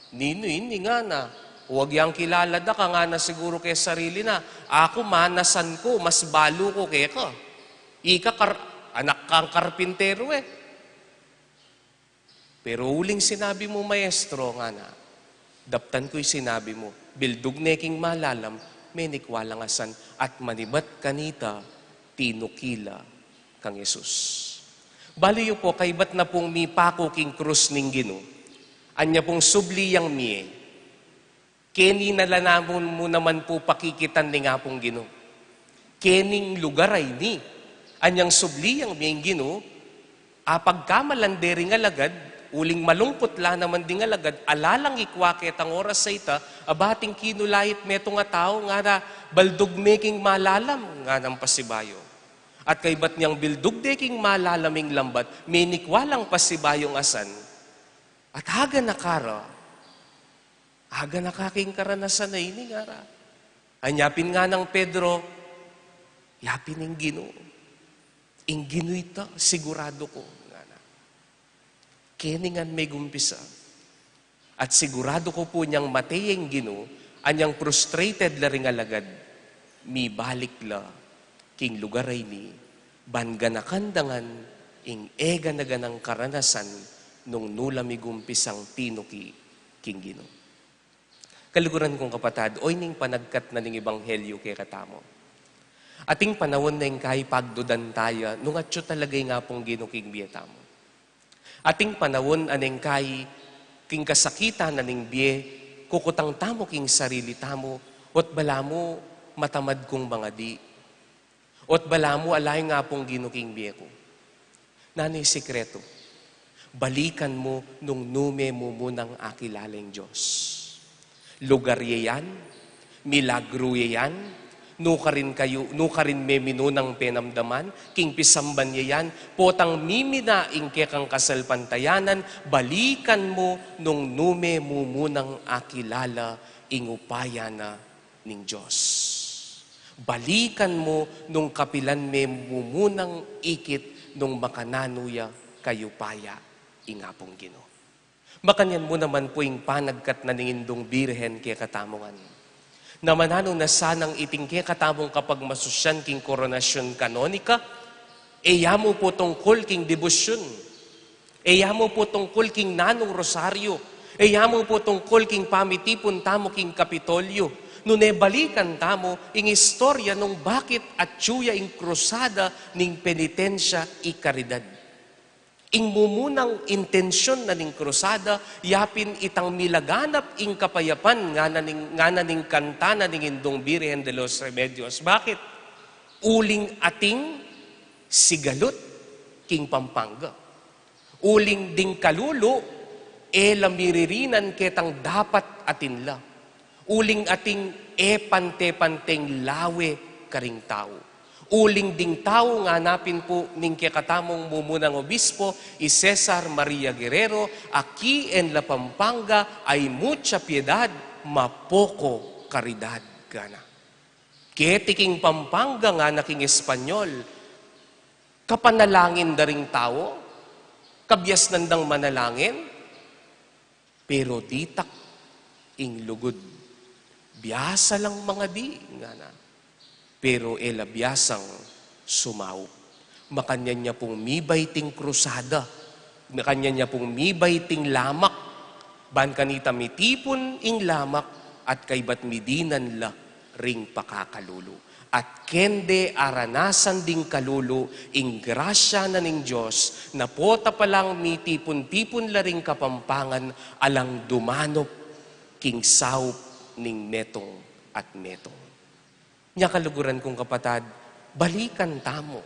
ninu ini, ngana, Uwag yang kilala da ka, ngana siguru keng sarili na, "Aku, manasan ku, mas balu ku keka. Ika, kar-, anak kang karpinteru e." "Pero uling sinabi mu, Maestro," ngana, "daptan ku ing sinabi mu, bildug ne king malalam, menikwa lang asan, at manibat kanita, tinuki la kang Jesus." Balu yu pu, kaybat na pung mipaku king krus ning Ginu, anya pung subli yang mie, keni na la naman mu naman pu pakikitan ning Apung Ginu. Kening lugar a ini, anyang subli yang mie ing Ginu, apagkamalan de ring alagad, uling malungkut la naman ding alagad, ala lang ikwa ketang oras a ita, aba, ating kinulait metung a tau, ngana, "Baldug me king malalam," nganang pasibayu. At kaybat niyang bildug de king malalam ing lambat, menikwa lang pasibayung asan. At aganaka ra, aganaka king karanasan a ini, ngara. Anya pin nganang Pedro, "Ya pin ing Ginu. Ing Ginu ita, siguradu ku," ngana. Keni ngan megumpisa. At siguradu ku pu, inyang mate ya ing Ginu, anyang frustrated la ring alagad, mibalik la king lugar a ini, ban ganakan da ngan ing e gana-ganang karanasan nung nu la migumpisang tinuki king Ginu. Kaluguran kung kapatad, oyni ing panagkat na ning ebanghelyu kekatamu. Ating panaun na ing kayi pagdudan taya nung atyu talaga ing Apung Ginu king bie tamu. Ating panaun a neng kayi king kasakitan na ning bie, kukutang tamu king sarili tamu, ot balamu matamad kung mangadi. Ot balamu ala ing Apung Ginu king bie ku. Nanu ing sikretu? Balikan mu nung nu me mumunang akilala ing Dios. Lugar ya yan, milagru ya yan, nukarin kayu, nukarin me minunang penamdaman, king pisamban ya yan, potang mimina ing kekang kasalpantayanan, balikan mu nung nu me mumunang akilala ing upaya na ning Dios. Balikan mu nung kapilan me mumunang ikit nung makananu ya kayupaya ing Apung Ginu. Makanyan mu naman pu ing panagkat na ning Indung Birhen kekatamu ngan. Na mananu na sanang iting kekatamung kapagmasusyan king koronasyun kanonika, e ya mu pu tungkul king debosyun. E ya mu pu tungkul king nanung rosaryu. E ya mu pu tungkul king pamitipun tamu king Kapitolyu. Nune balikan tamu ing istorya nung bakit atyu ya ing krusada ning penitensya i karidad. Ing mumunang intensyun na ning krusada, ya pin itang milaganap ing kapayapan, ngana ning, ngana ning kanta na ning Indung Birhen de los Remedios. Bakit? Uling ating sigalut king Pampanga. Uling ding kalulu, e la miririnan ketang dapat atin la. Uling ating e pante-panteng lawe karing tau. Uling ding tau ngana pin pu ning kekatamung mumunang obispo, i Cesar Maria Guerrero, "Aquí en la Pampanga hay mucha piedad, ma poco caridad," ngana. Keti king Pampanga, ngana king Espanyol, kapanalangin da ring tau, kabiasnan dang manalangin, pero ditak ing lugud. Biasa lang mangadi, ngana. Pero e la biasang sumaup. Makanyan ya pung mibait ing krusada. Makanyan ya pung mibait ing lamak. Ban kanita mitipun ing lamak at kaybat midinan la ring pakakalulu. At kende aranasan ding kalulu ing grasya na ning Dios, na pota pa lang mitipun-tipun la ring Kapampangan, alang dumanup king saup ning metung at metung. Nya kaluguran kung kapatad, balikan tamu.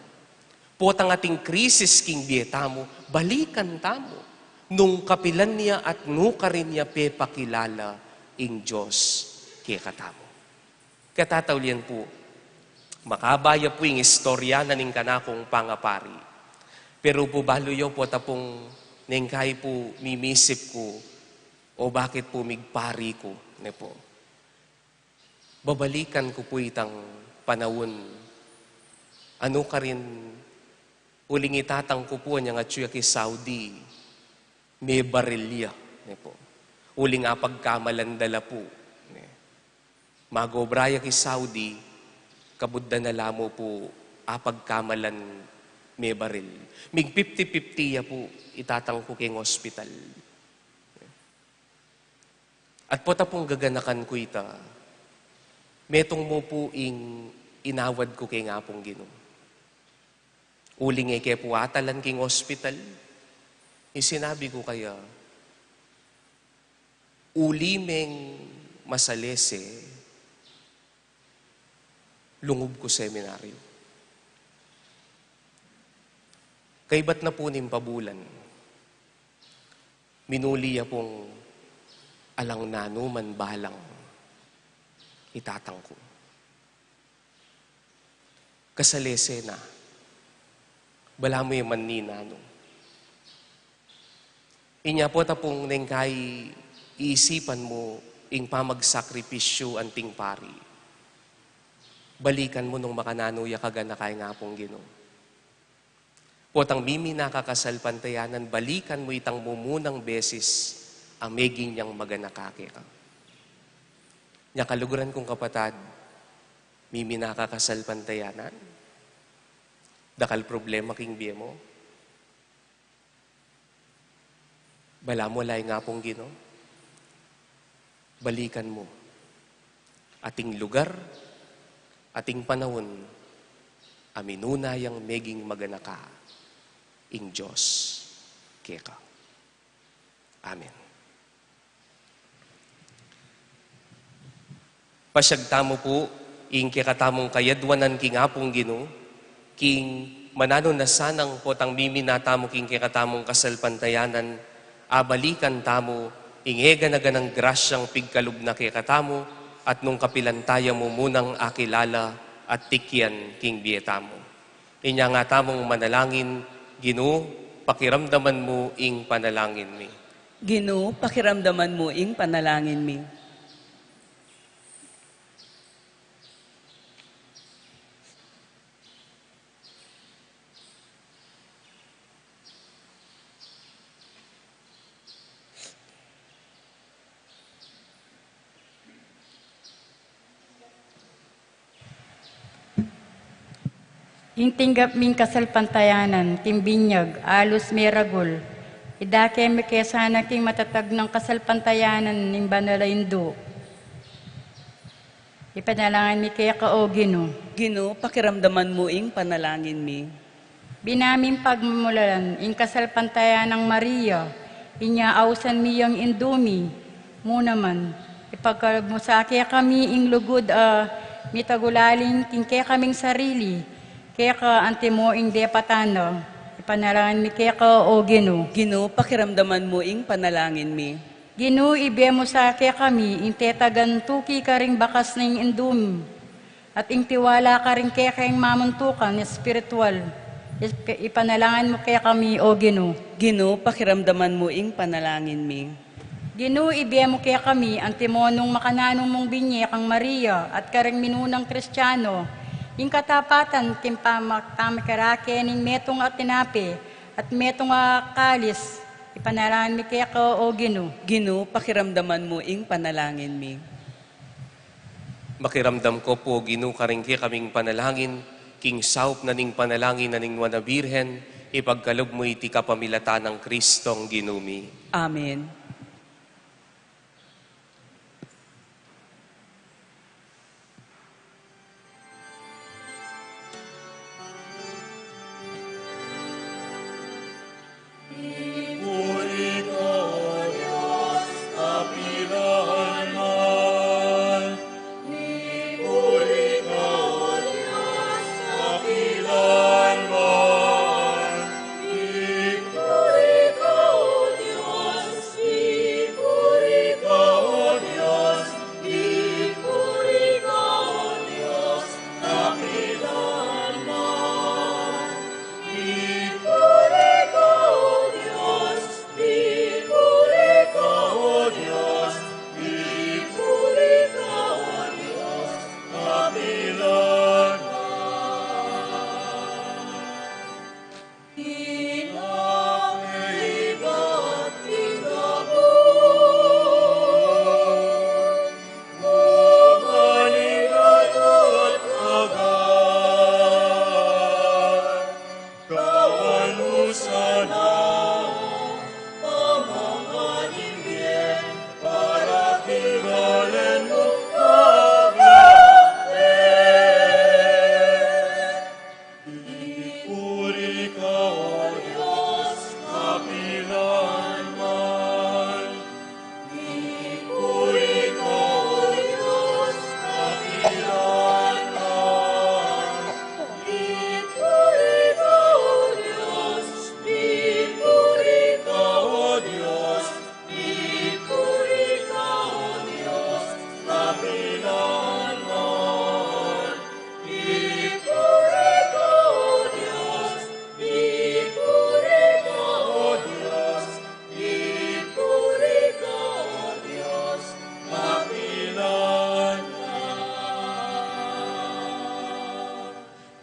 Potang ating krisis king bie tamu, balikan tamu. Nung kapilan ya at nukarin ya pepakilala ing Dios kekatamu. Katataulian pu, makaba ya pu ing istorya na ning kanakung pangapari. Pero pu balu yu pota pung neng kayi pu mimisip ku, o bakit pu migpari ku, ne pu. Babalikan ku pu itang panaun a nukarin uling itatang ku pu anyang atyu ya ki Saudi, mebaril ya, ne pu. Uling apagkamalan da la pu, ne. Mag-obra ya ki Saudi, kabud da na la mu pu apagkamalan mebaril. Mig fifty fifty ya pu itatang ku keng ospital. At pota pung gaganakan ku ita, metung mu pu ing inawad ku keng Apung Ginu. Uling e ke pu atalan king ospital, ing sinabi ku kaya, uli meng masalese, lungub ku seminaryo. Kaybat na pu ning pabulan, minuli ya pung alang nanu man balang itatang ku. Kasalese na. Balamu ya man ninanu. Inya pota pung neng kai iisipan mu ing pamagsakripisyu anting pari. Balikan mu nung makananu ya kaganaka ing Apung Ginu. Potang mimina ka kasalpantayanan, balikan mu itang mumunang beses a meging yang maganaka keka. Nya kaluguran kung kapatad, mimina ka kasalpantayanan, dakal problema king bie mu. Balamu ala ing Apung Ginu, balikan mu ating lugar, ating panaun, a minuna yang meging maganaka ing Dios keka. Amen. Pasiag tamu pu ing kekatamung kayadwanan king Apung Ginu, king mananu na sanang potang mimina tamu king kekatamung kasalpantayanan, abalikan tamu ing e gana-ganang grasyang pigkalub na kekatamu, at nung kapilan taya mu munang akilala at tikyan king bie tamu. Inya nga tamung manalangin, Ginu, pakiramdaman mu ing panalangin mi. Ginu, pakiramdaman mu ing panalangin mi. Ing tinggap ming kasalpantayanan king binyag, alus meragul. Idake me ke sana king matatag nang kasalpantayanan ning banal a Indu. Ipanalangin mi keka, O Ginu. Ginu, pakiramdaman mu ing panalangin mi. Bina ming pagmulalan ing kasalpantayanang Maria, inya ausan mi yang Indu mi. Mu naman, ipagkalub mu sa kekami ing lugud a mitagulaling king kekaming sarili, keka antimo ing depatan na. Ipanalangin mi keka, O Ginu. Ginu, pakiramdaman mu ing panalangin mi. Ginu, ibie mu sa kekami ing tetagan tuki karing bakas ning Indu mi, at ing tiwala karing kekeng mamuntukan espiritual. Ip-, ipanalangin mu kekami, O Ginu. Ginu, pakiramdaman mu ing panalangin mi. Ginu, ibie mu kekami antimo nung makananu mung binye kang Maria at karing minunang Kristiano, ing katapatan king pamagtamekarake ning metung a tinape at metung a kalis. Ipanalangin mi keka, O Ginu. Ginu, pakiramdaman mu ing panalangin mi. Makiramdam ko pu, Ginu, karing kekaming panalangin, king saup na ning panalangin na ning Nuan a Birhen, ipagkalub mu iti kapamilatan nang Kristong Ginu mi. Amen.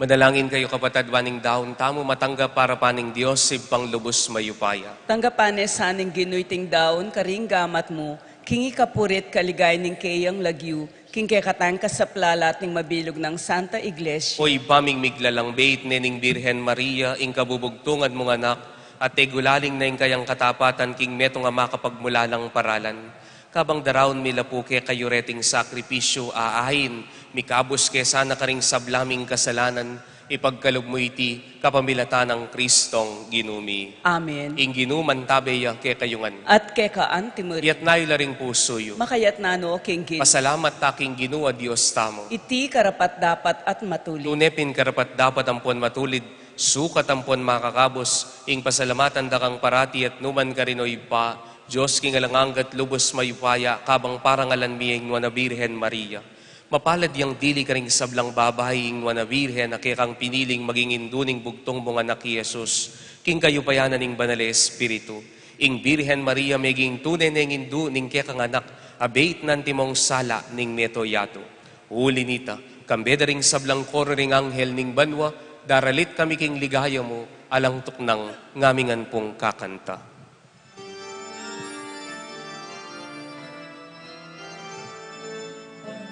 Manalangin kayu, kapatad, ban ing daun tamu matanggap para pa ning Dios, Ibpang lubus mayupaya. Tanggapan ne sa ning Ginu iting daun karing gamat mu, king ikapuri't kaligaya ning keyang lagyu, king kekatang kasaplalan at ning mabilug nang Santa Iglesia. O Ibpa ming miglalang, beit ne ning Birhen Maria ing kabubugtungan mung anak, at tegulaling na ing kayang katapatan king metung a makapagmulalang paralan. Kabang daraun mi la pu kekayu reting sakripisyu a ain, mikabus ke sana karing sabla ming kasalanan, ipagkalub mu iti kapamilatan nang Kristong Ginu mi. Amen. Ing Ginu mantabe ya kekayu ngan. At keka antimurin. Iyatas yu la ring pusu yu. Makayatas no king Ginu. Pasalamat ta king Ginu a Dios tamu. Iti karapat-dapat at matulid. Tune pin karapat-dapat ampon matulid, sukat ampon makakabus, ing pasalamatan da kang parati at numan karin, O Ibpa, Dios king alang angga at lubus mayupaya, kabang parangalan mi ing Nuan a Birhen Maria. Mapalad yang dili karing sablang babai ing Nuan a Birhen a kekang piniling maging indu ning bugtung mung anak i Jesus, king kayupayan na ning Banal a Espiritu. Ing Birhen Maria meging tune neng indu ning kekang anak, a beit na antimong sala ning mabilug a yatu. Uli na nita, kambe da ring sablang koro ring anghel ning banua, daralit kami king ligaya mu, alang tuknang ngaming ngan pung kakanta.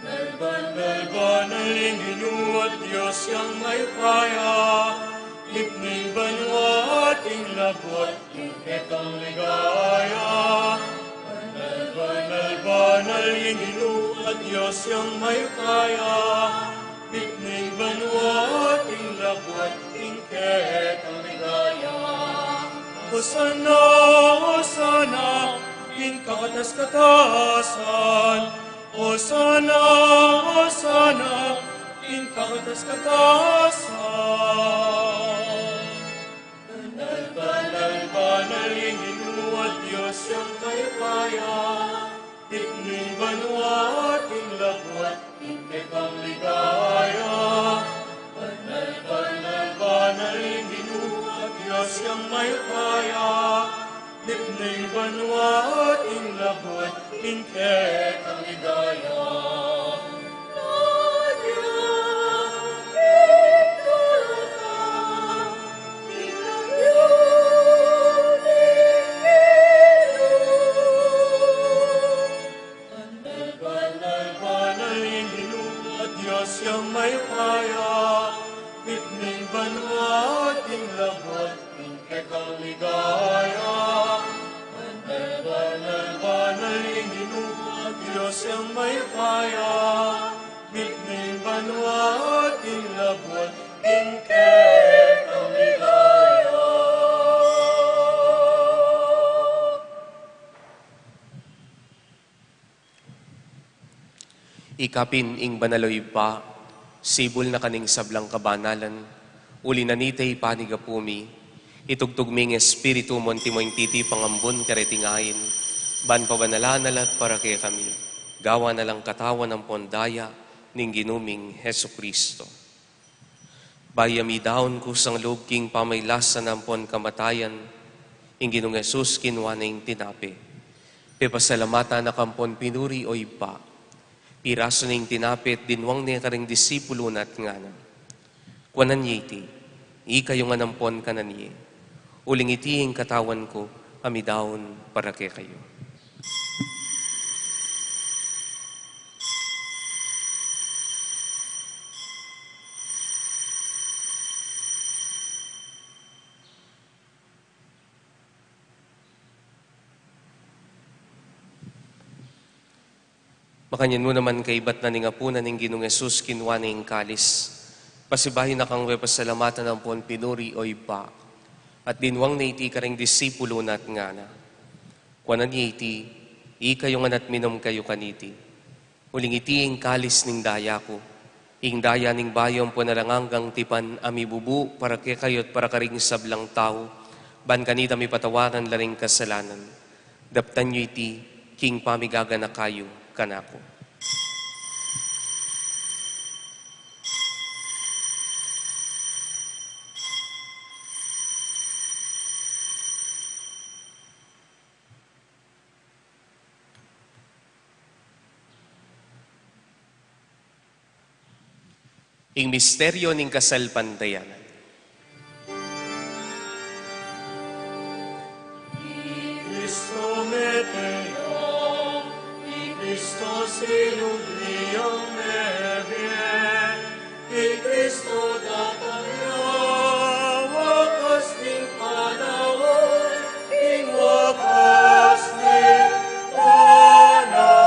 Banal, banal, banal ing Ginu at Dios yang mayupaya, lip ning banua at ing labuad ing kekang ligaya. Banal, banal, banal ing Ginu at Dios yang mayupaya, lip ning banua at ing labuad ing kekang ligaya. Hosana, Hosana, king kakatas-katasan. Hosana, Hosana, king kakatas-katasan. Banal, banal, banal ing Ginu at Dios yang mayupaya, lip ning banua at ing labuad ing kekang ligaya. Banal, banal, banal ing Ginu at Dios yang mayupaya, lip ning banua at ing labuad ing kekang ligaya. Banal, banal, banal ing Ginu at Dios yang mayupaya, lip ning banua at ing labuad ing kekang ligaya. Banal, banal, banal ing Ginu at Dios yang mayupaya, lip ning banua at ing labuad ing kekang ligaya. Ikapin ing banal, O Ibpa, sibul na ka ning sablang kabanalan, uli na nita ipanyawad mi, itugtug mi ing Espiritu mu antimong titipang ambun kareting ain, ban pabanalan na la at para kekami, gawan na lang katawan ampon daya ning Ginu ming Jesucristo. Bayu ya midaun kusang lub king pamaglasan ampon kamatayan, ing Ginung Jesus kinua ne ing tinape. Pepasalamatan na ka ampon pinuri, O Ibpa. Pirasu ne ing tinape at dinwang ne karing disipulu na at ngana: Kuanan ye iti, ikayu ngan ampon kanan ye. Uling iti ing katawan ku a midaun para kekayu. Makanyan mu naman kaibat na ning apunan ing Ginung Jesus, kinua ne ing kalis. Pasibayu na kang pepasalamatan ampon pinuri, O Ibpa. At dinwang ne iti karing disipulu na at ngana: Kuanan ye iti, ikayu ngan at minum kayu kaniti. Uling iti ing kalis ning daya ku, ing daya ning bayu ampon alang anggang tipan a mibubu para kekayu at para karing sablang tau, ban kanita mipatawaran la ring kasalanan. Daptan yu iti king pamigaganaka yu kanaku. Ing misteryo ning kasalpantayanan. Cristo mete ya, i Cristo sinubli yang mebie, i Cristo datang ya, wakas ning panaun, ing wakas ning panaun.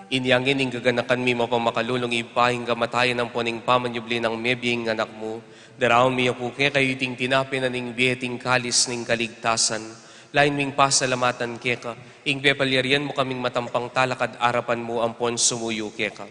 Inya ngeni, gaganakan mi mapamakalulung Ibpa, ing kamatayan ampon ing pamanyubli nang mebie ing Anak mu, daraun mi ya pu kekayu iting tinape na ning bie, iting kalis ning kaligtasan. Lain ming pasalamatan keka ing pepalyarian mu kaming matampang talakad arapan mu ampon sumuyu keka.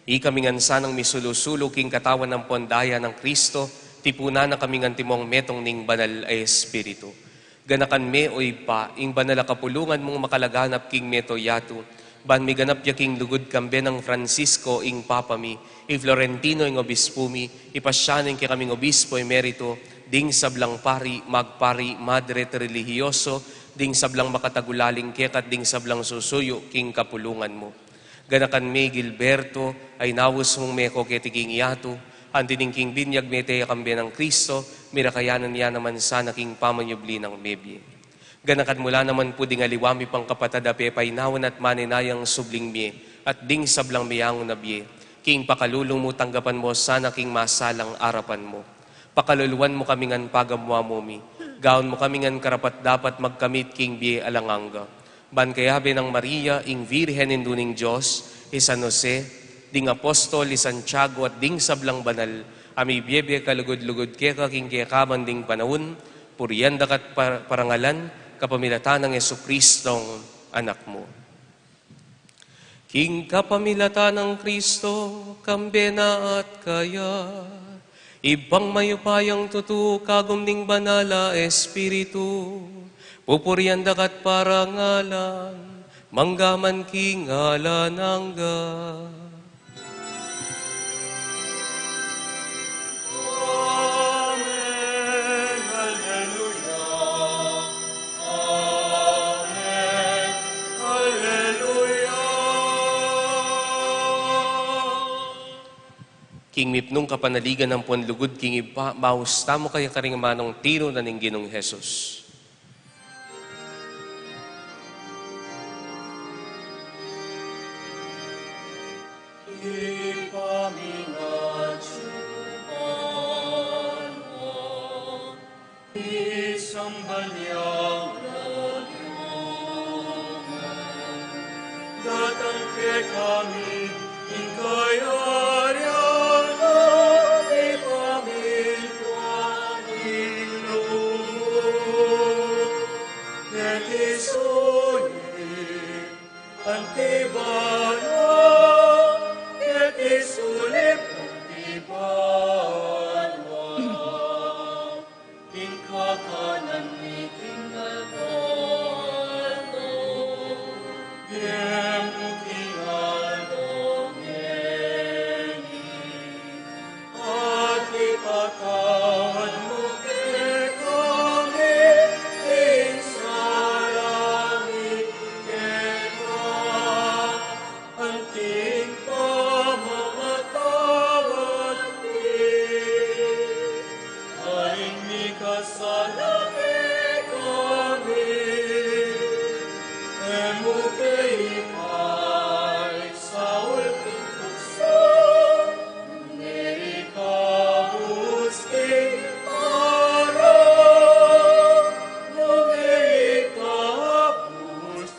Ikami ngan sanang misulu-sulu king katawan ampon daya nang Cristo, tipunan na kami ngan timong metung ning Banal a Espiritu. Ganakan me, o Ibpa, ing banal a kapulungan mung makalaganap king mabilug a yatu, ban miganap ya king lugud kambe nang Francisco ing Papa mi, i Florentino ing Obispu mi, ipasya na ing kekaming Obispo Emerito, ding sablang pari, magpari, madre at relihiyoso, ding sablang makatagulaling keka at ding sablang susuyu king kapulungan mu. Ganakan me i Gilberto a inaus mung meko keti king yatu, anti ning king binyag mete ya kambe nang Cristo, mirakayanan ya naman sana king pamanyubli nang mebie. Ganakan mu la naman pu ding aliwa mi pang kapatad a pepainawan at manenayang subling mie, at ding sablang meangu na bie, king pakalulu mu tanggapan mu sana king masalang arapan mu. Pakaluluan mu kami ngan pagamu-amu mi, gawan mu kami ngan karapat-dapat magkamit king bie alang angga. Ban kayabe nang Maria, ing Virgen Indu ning Dios, i San Jose, ding apostol, i Santiago, at ding sablang banal a mibiebie kalugud-lugud keka king kekaban ding panaun, purian daka at par-, parangalan, kapamilatan nang Jesucristong Anak mu. King kapamilatan nang Cristo, kambe na at kaya, Ibpang mayupayang tutu, kagum ning Banal a Espiritu, pupurian daka at parangalan, mangga man king alang angga. Amen. Alleluia. Amen. Alleluia. King mipnung kapanaligan ampon lugud king Ibpa, maus tamu kaya karing amanung tiru na ning Ginung Jesus. Ibpa mi, atiu ka banua, misamban ya ing lagyu mu, datang kekami ing kayarian mu, mipamintuan ing lub mu keti sulip anti banua, keti sulip anti banua. Ing kakanan mi king aldo-aldo ibie mu king aldo ngeni, at ipatawad mu kekami ing sala mi keka, anti ing pamamatawad mi karing mikasala kekami. E mu ke ipaisaul king tuksu, nune ikabus king marok, nune ikabus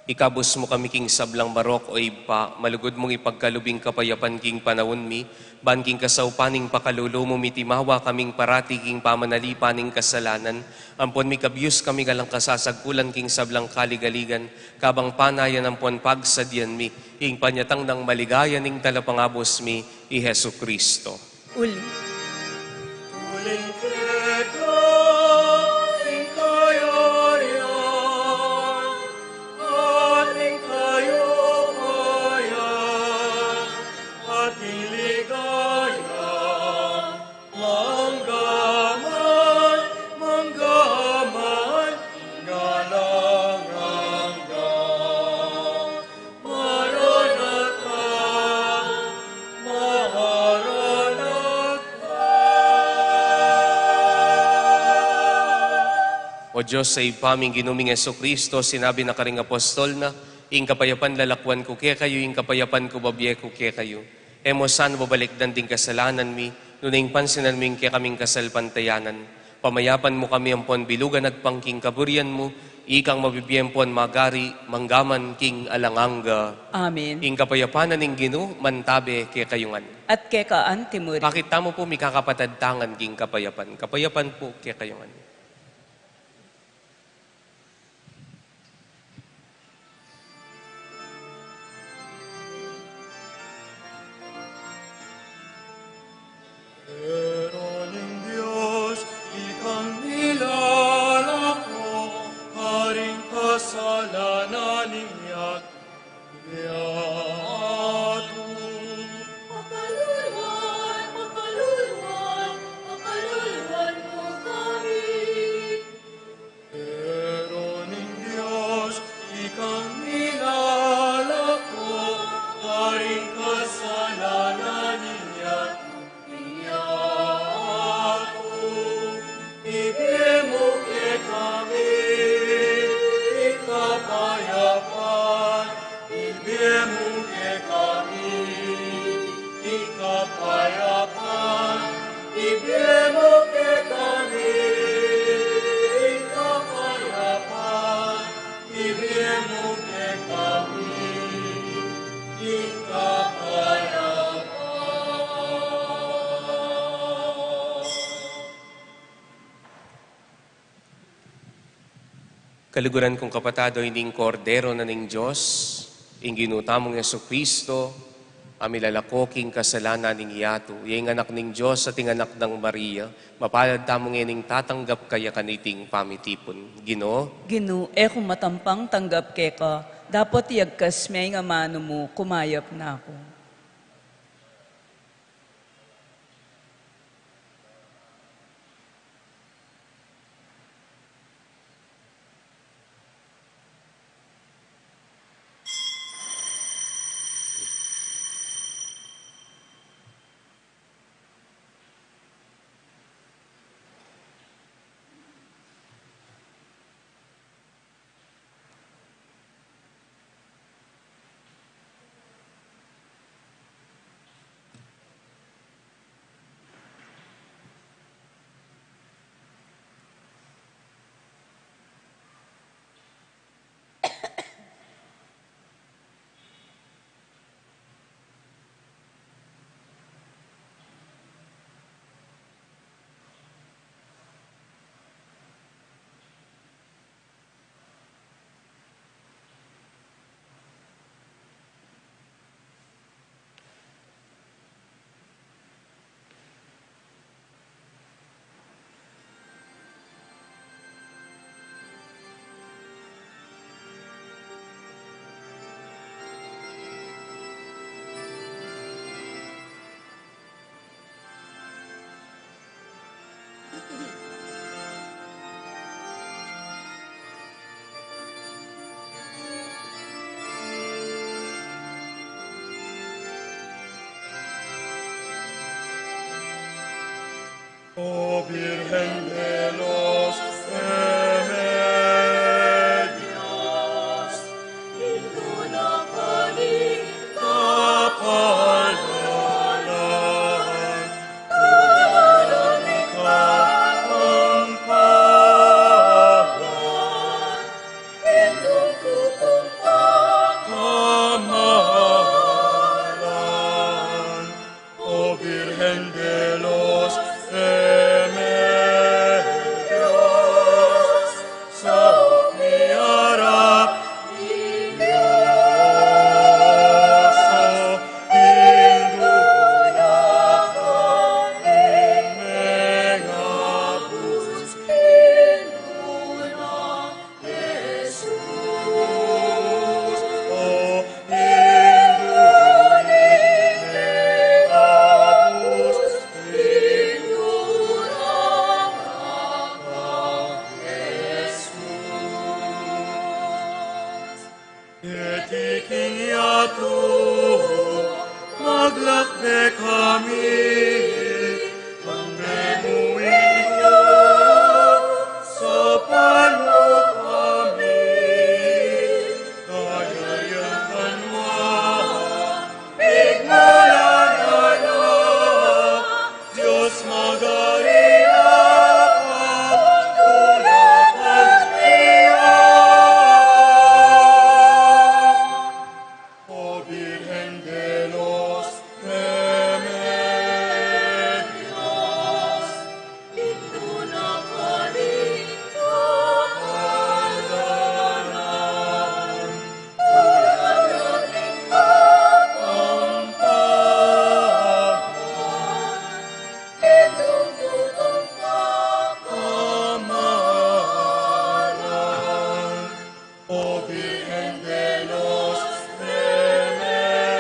Ikabus mu kami king sablang marok, o Ibpa, malugud mung ipagkalub ing kapayapan king panaun mi, ban king kasaupan ning pakalulu mu mitimawa kaming parati king pamanalipan ning kasalanan, ampon mikabus kami alang kasasagkulan king sablang kaligaligan, kabang panayan ampon pagsadyan mi ing panyatang nang maligaya ning Talapangabus mi, i Jesucristo. Uli. Uling keka ing kayarian, at ing kayupayan, at ing ligaya, ang Dios a Ibpa mi, ing Ginu ming Jesucristo, sinabi na karing apostol na, "Ing kapayapan lalakwan ku kekayu, ing kapayapan ku babie ku kekayu." E mu sana babalikdan ding kasalanan mi, nune ing pansinan mu ing kekaming kasalpantayanan. Pamayapan mu kami ampon bilugan agpang king kaburian mu, ikang mabibie ampon magari, manggaman king alang angga. Amen. Ing kapayapan na ning Ginu, mantabe kekayu ngan. At keka antimurin. Pakit tamu pu mikakapatad tangan king kapayapan. Kapayapan pu kekayu ngan. Pero ning Dios, ikang milalako karing kasalanan ning yatu. Pakaluluan, pakaluluan, pakaluluan mu kami. Pero ning Dios, ikang milalako karing kasalanan ning yatu. Ibie mu kekami ing kapayapan, ibie mu kekami ing kapayapan, ibie mu kekami ing kapayapan, ibie mu kekami ing kapayapan. Kaluguran kung kapatad, o ining Kordero na ning Dios, ing Ginu tamung Jesucristo, a milalako king kasalanan ning yatu, ya ing Anak ning Dios at ing Anak nang Maria, mapalad tamu ngening tatanggap kaya kaniting pamitipun. Ginu. Ginu, e ku matampang tanggap keka, dapot iyagkas me ing amanu mu, kumayap na ku. O Virgen de los Remedios, O Virgen de los Remedios, sauk mi arap ning Dios, o ing duna ka ning mengabus, ing duna Jesus, o ing duna ning mengabus, ing duna ka Jesus. Keti king yatu, maglakbe kami, kambe mu ing yatu, sa palu O Virgen de los Remedios,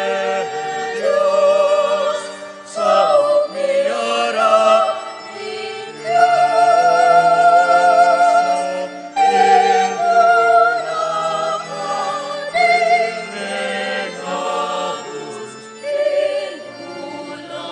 saup mi harap ning Dios, ing una ka ding mengaus, ing una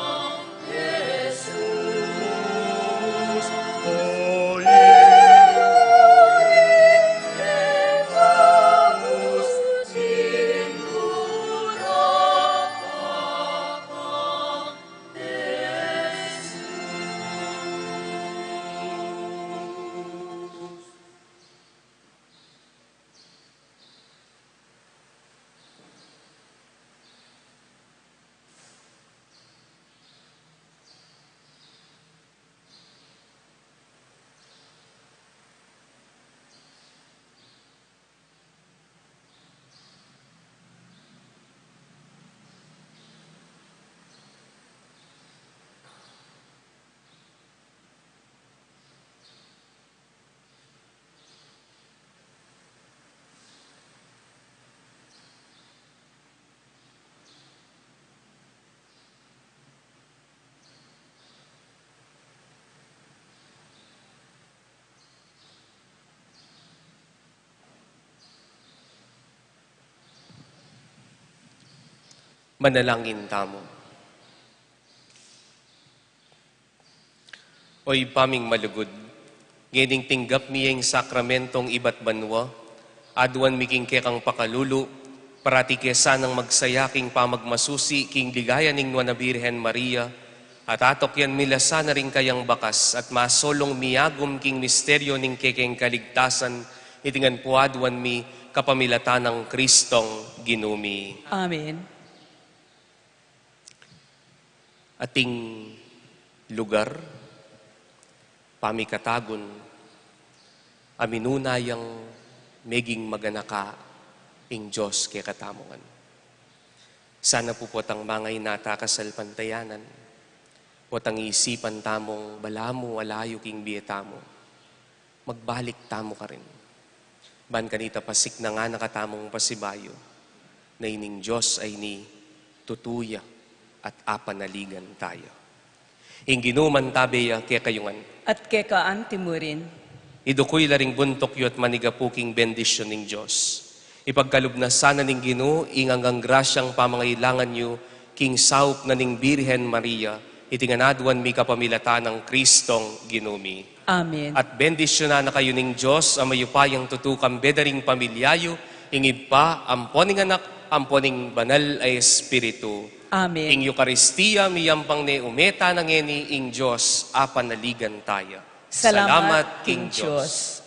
Manalangin tamu. O Ibpa ming malugud, ngening tinggap mi ya ing sakramentong ibat banua, aduan mi king kekang pakalulu, parati ke sanang magsaya king pamagmasusi king ligaya ning Nuan a Birhen Maria, at atukyan mi la sana ring kayang bakas at masolung miyagum king misteryo ning kekeng kaligtasan, iti ngan pu aduan mi kapamilatan nang Kristong Ginu mi. Amen. Ating lugar, pamikatagun, a minuna yang meging maganaka ing Dios kekatamu ngan. Sana pu potang mangainata kasalpantayanan, potang isipan tamung balamu a layu king bie tamu, magbalik tamu karin. Ban kanita pasiknangan na katamung pasibayu, na ining Dios a ini tutu ya at apanaligan taya. Ing Ginu mantabe ya kekayu ngan. At keka anti mu rin. Idukuy la ring buntuk yu at manigapu king bendisyun ning Dios. Ipagkalub na sana ning Ginu ing anggang grasyang pamangailangan yu king saup na ning Birhen Maria, iti ngan aduan mi kapamilatan nang Kristong Ginu mi. Amen. At bendisyunan na kayu ning Dios a mayupayang tutu, kambe da ring pamilya yu, ing Ibpa, ampo ning Anak, ampo ning Banal a Espiritu. Amen. Ing Eukaristia miyampang ne, ume tana ngeni ing Dios a panaligan taya. Salamat king Dios.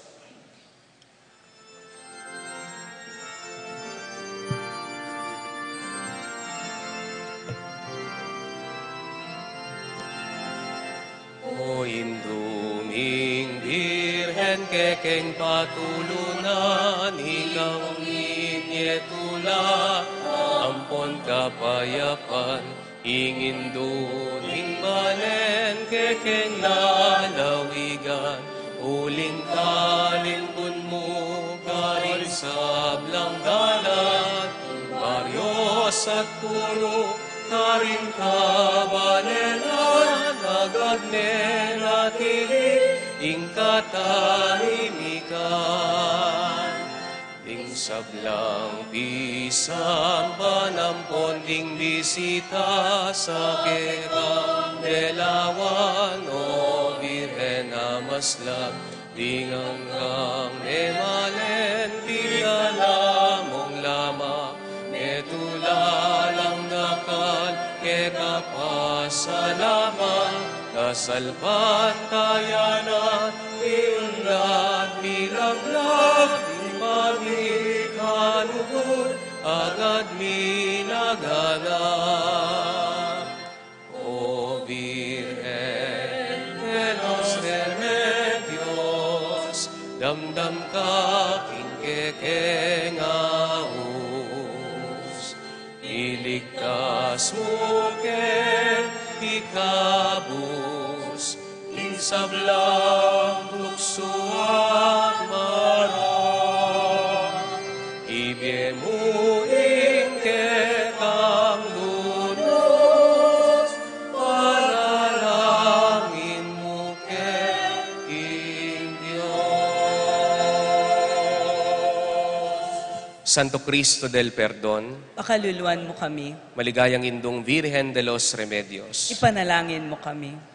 O Indu ming Birhen, kekeng patulunan, ikang minye tula ampon kapayapan, ing Indu ning balen kekeng lalawigan, uling kalimbun mu karing sablang dalan, baryos at purok, karing kabalenan, agad ne natili ing katahimikan. Ding sablang pisamban ampon ding bisita sa kekang delawan, O Birhen a maslak, ding anggang memalen, pinala mung lama, metula lang dakal keka pasalamat, kasalpantayanan, miunlad, milaglag, mipamikalugud, agad minaganap. O Virgen de los Remedios, damdam ka king kekeng aus, iligtas mu ke, ikabus king sablang tuksu at marok. Ye mu ing kekang lunus, panalangin mu ke king Dios. Santo Cristo del Perdon, pakaluluan mu kami. Maligayang Indung Virgen de los Remedios, ipanalangin mu kami.